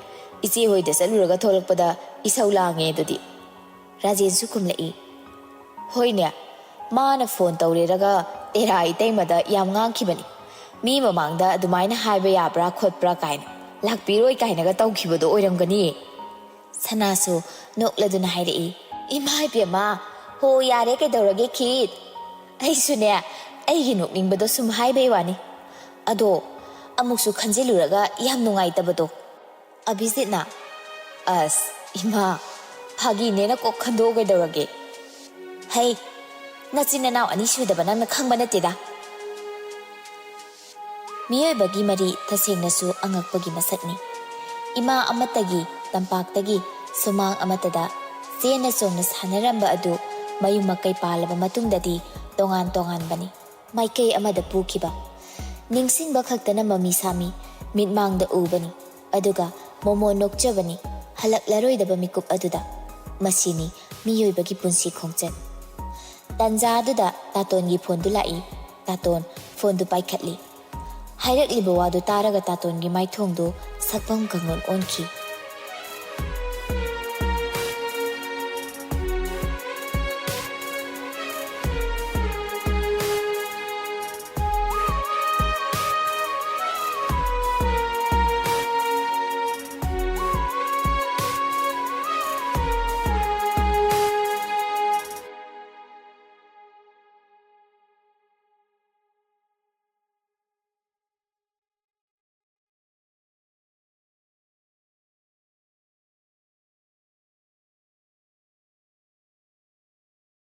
ꯏꯆꯦ ꯍꯣꯏꯗ ꯆꯠꯂꯨꯔꯒ ꯊꯣꯛꯂꯛꯄꯗ ꯏꯁꯧ ꯂꯥꯡꯉꯦ ꯑꯗꯨꯗꯤ"꯫ ꯔꯥꯖꯦꯟꯁꯨ ꯈꯨꯝꯂꯛꯏ, "ꯍꯣꯏꯅꯦ, ꯃꯥꯅ ꯐꯣꯟ ꯇꯧꯔꯦꯔꯒ ꯇꯦꯔꯥ ꯏꯇꯩꯃꯗ ꯌꯥꯝ ꯉꯥꯡꯈꯤꯕꯅꯤ꯫ ꯃꯤ ꯃꯃꯥꯡꯗ ꯑꯗꯨꯃꯥꯏꯅ ꯍꯥꯏꯕ ꯌꯥꯕ꯭ꯔꯥ ꯈꯣꯠꯄ꯭ꯔꯥ ꯀꯥꯏꯅ, ꯂꯥꯛꯄꯤꯔꯣꯏ ꯀꯥꯏꯅꯒ ꯇꯧꯈꯤꯕꯗꯣ ꯑꯣꯏꯔꯝꯒꯅꯤ"꯫ ꯁꯅꯥꯁꯨ ꯅꯣꯛꯂꯗꯨꯅ ꯍꯥꯏꯔꯛꯏ, "ꯏꯃꯥ ꯏꯕꯦꯝꯃ, ꯍꯣ ꯌꯥꯔꯦ, ꯀꯩꯗꯧꯔꯒꯦ ꯈꯤꯠ? ꯑꯩꯁꯨꯅꯦ, ꯑꯩꯒꯤ ꯅꯣꯛꯅꯤꯡꯕꯗꯣ ꯁꯨꯝ ꯍꯥꯏꯕꯩ ꯋꯥꯅꯤ꯫ ꯑꯗꯣ ꯑꯃꯨꯛꯁꯨ ꯈꯟꯖꯤꯜꯂꯨꯔꯒ ꯌꯥꯝ ꯅꯨꯡꯉꯥꯏꯇꯕꯗꯣ"꯫ ꯑꯚꯤꯖꯤꯠꯅ, "ꯑꯁ ꯏꯃꯥ, ꯐꯥꯒꯤꯅꯦꯅ ꯀꯣꯛ ꯈꯟꯗꯣꯛꯑꯣ ꯀꯩꯗꯧꯔꯒꯦ꯫ ꯍꯩ, ꯅꯆꯤꯟ ꯅꯅꯥꯎ ꯑꯅꯤ ꯁꯨꯗꯕ ꯅꯪꯅ ꯈꯪꯕ ꯅꯠꯇꯦꯗ"꯫ ꯃꯤꯑꯣꯏꯕꯒꯤ ꯃꯔꯤ ꯇꯁꯦꯡꯅꯁꯨ ꯑꯉꯛꯄꯒꯤ ꯃꯁꯛꯅꯤ꯫ ꯏꯃꯥ ꯑꯃꯠꯇꯒꯤ ꯇꯝꯄꯥꯛꯇꯒꯤ ꯁꯨꯃꯥꯡ ꯑꯃꯠꯇꯗ ꯆꯦꯟꯅ ꯆꯣꯡꯅ ꯁꯥꯟꯅꯔꯝꯕ ꯑꯗꯨ ꯃꯌꯨꯝ ꯃꯀꯩ ꯄꯥꯜꯂꯕ ꯃꯇꯨꯡꯗꯗꯤ ꯇꯣꯉꯥꯟ ꯇꯣꯉꯥꯟꯕꯅꯤ꯫ ꯃꯥꯏꯀꯩ ꯑꯃꯗ ꯄꯨꯈꯤꯕ ꯅꯤꯡꯁꯤꯡꯕ ꯈꯛꯇꯅ ꯃꯃꯤ ꯁꯥꯃꯤ ꯃꯤꯠꯃꯥꯡꯗ ꯎꯕꯅꯤ꯫ ꯑꯗꯨꯒ ꯃꯣꯃꯣꯟ ꯅꯣꯛꯆꯕꯅꯤ ꯍꯜꯂꯛꯂꯔꯣꯏꯗꯕ ꯃꯤꯀꯨꯞ ꯑꯗꯨꯗ꯫ ꯃꯁꯤꯅꯤ ꯃꯤꯑꯣꯏꯕꯒꯤ ꯄꯨꯟꯁꯤ ꯈꯣꯡꯆꯠ꯫ ꯇꯥꯟꯖꯥ ꯑꯗꯨꯗ ꯇꯥꯇꯣꯟꯒꯤ ꯐꯣꯟꯗꯨ ꯂꯥꯛꯏ꯫ ꯇꯥꯇꯣꯟ ꯐꯣꯟꯗꯨ ꯄꯥꯏꯈꯠꯂꯤ꯫ ꯍꯥꯏꯔꯛꯂꯤꯕ ꯋꯥꯗꯨ ꯇꯥꯔꯒ ꯇꯥꯇꯣꯟꯒꯤ ꯃꯥꯏꯊꯣꯡꯗꯨ ꯁꯛꯐꯝ ꯀꯥꯡꯂꯣꯟ ꯑꯣꯟꯈꯤ꯫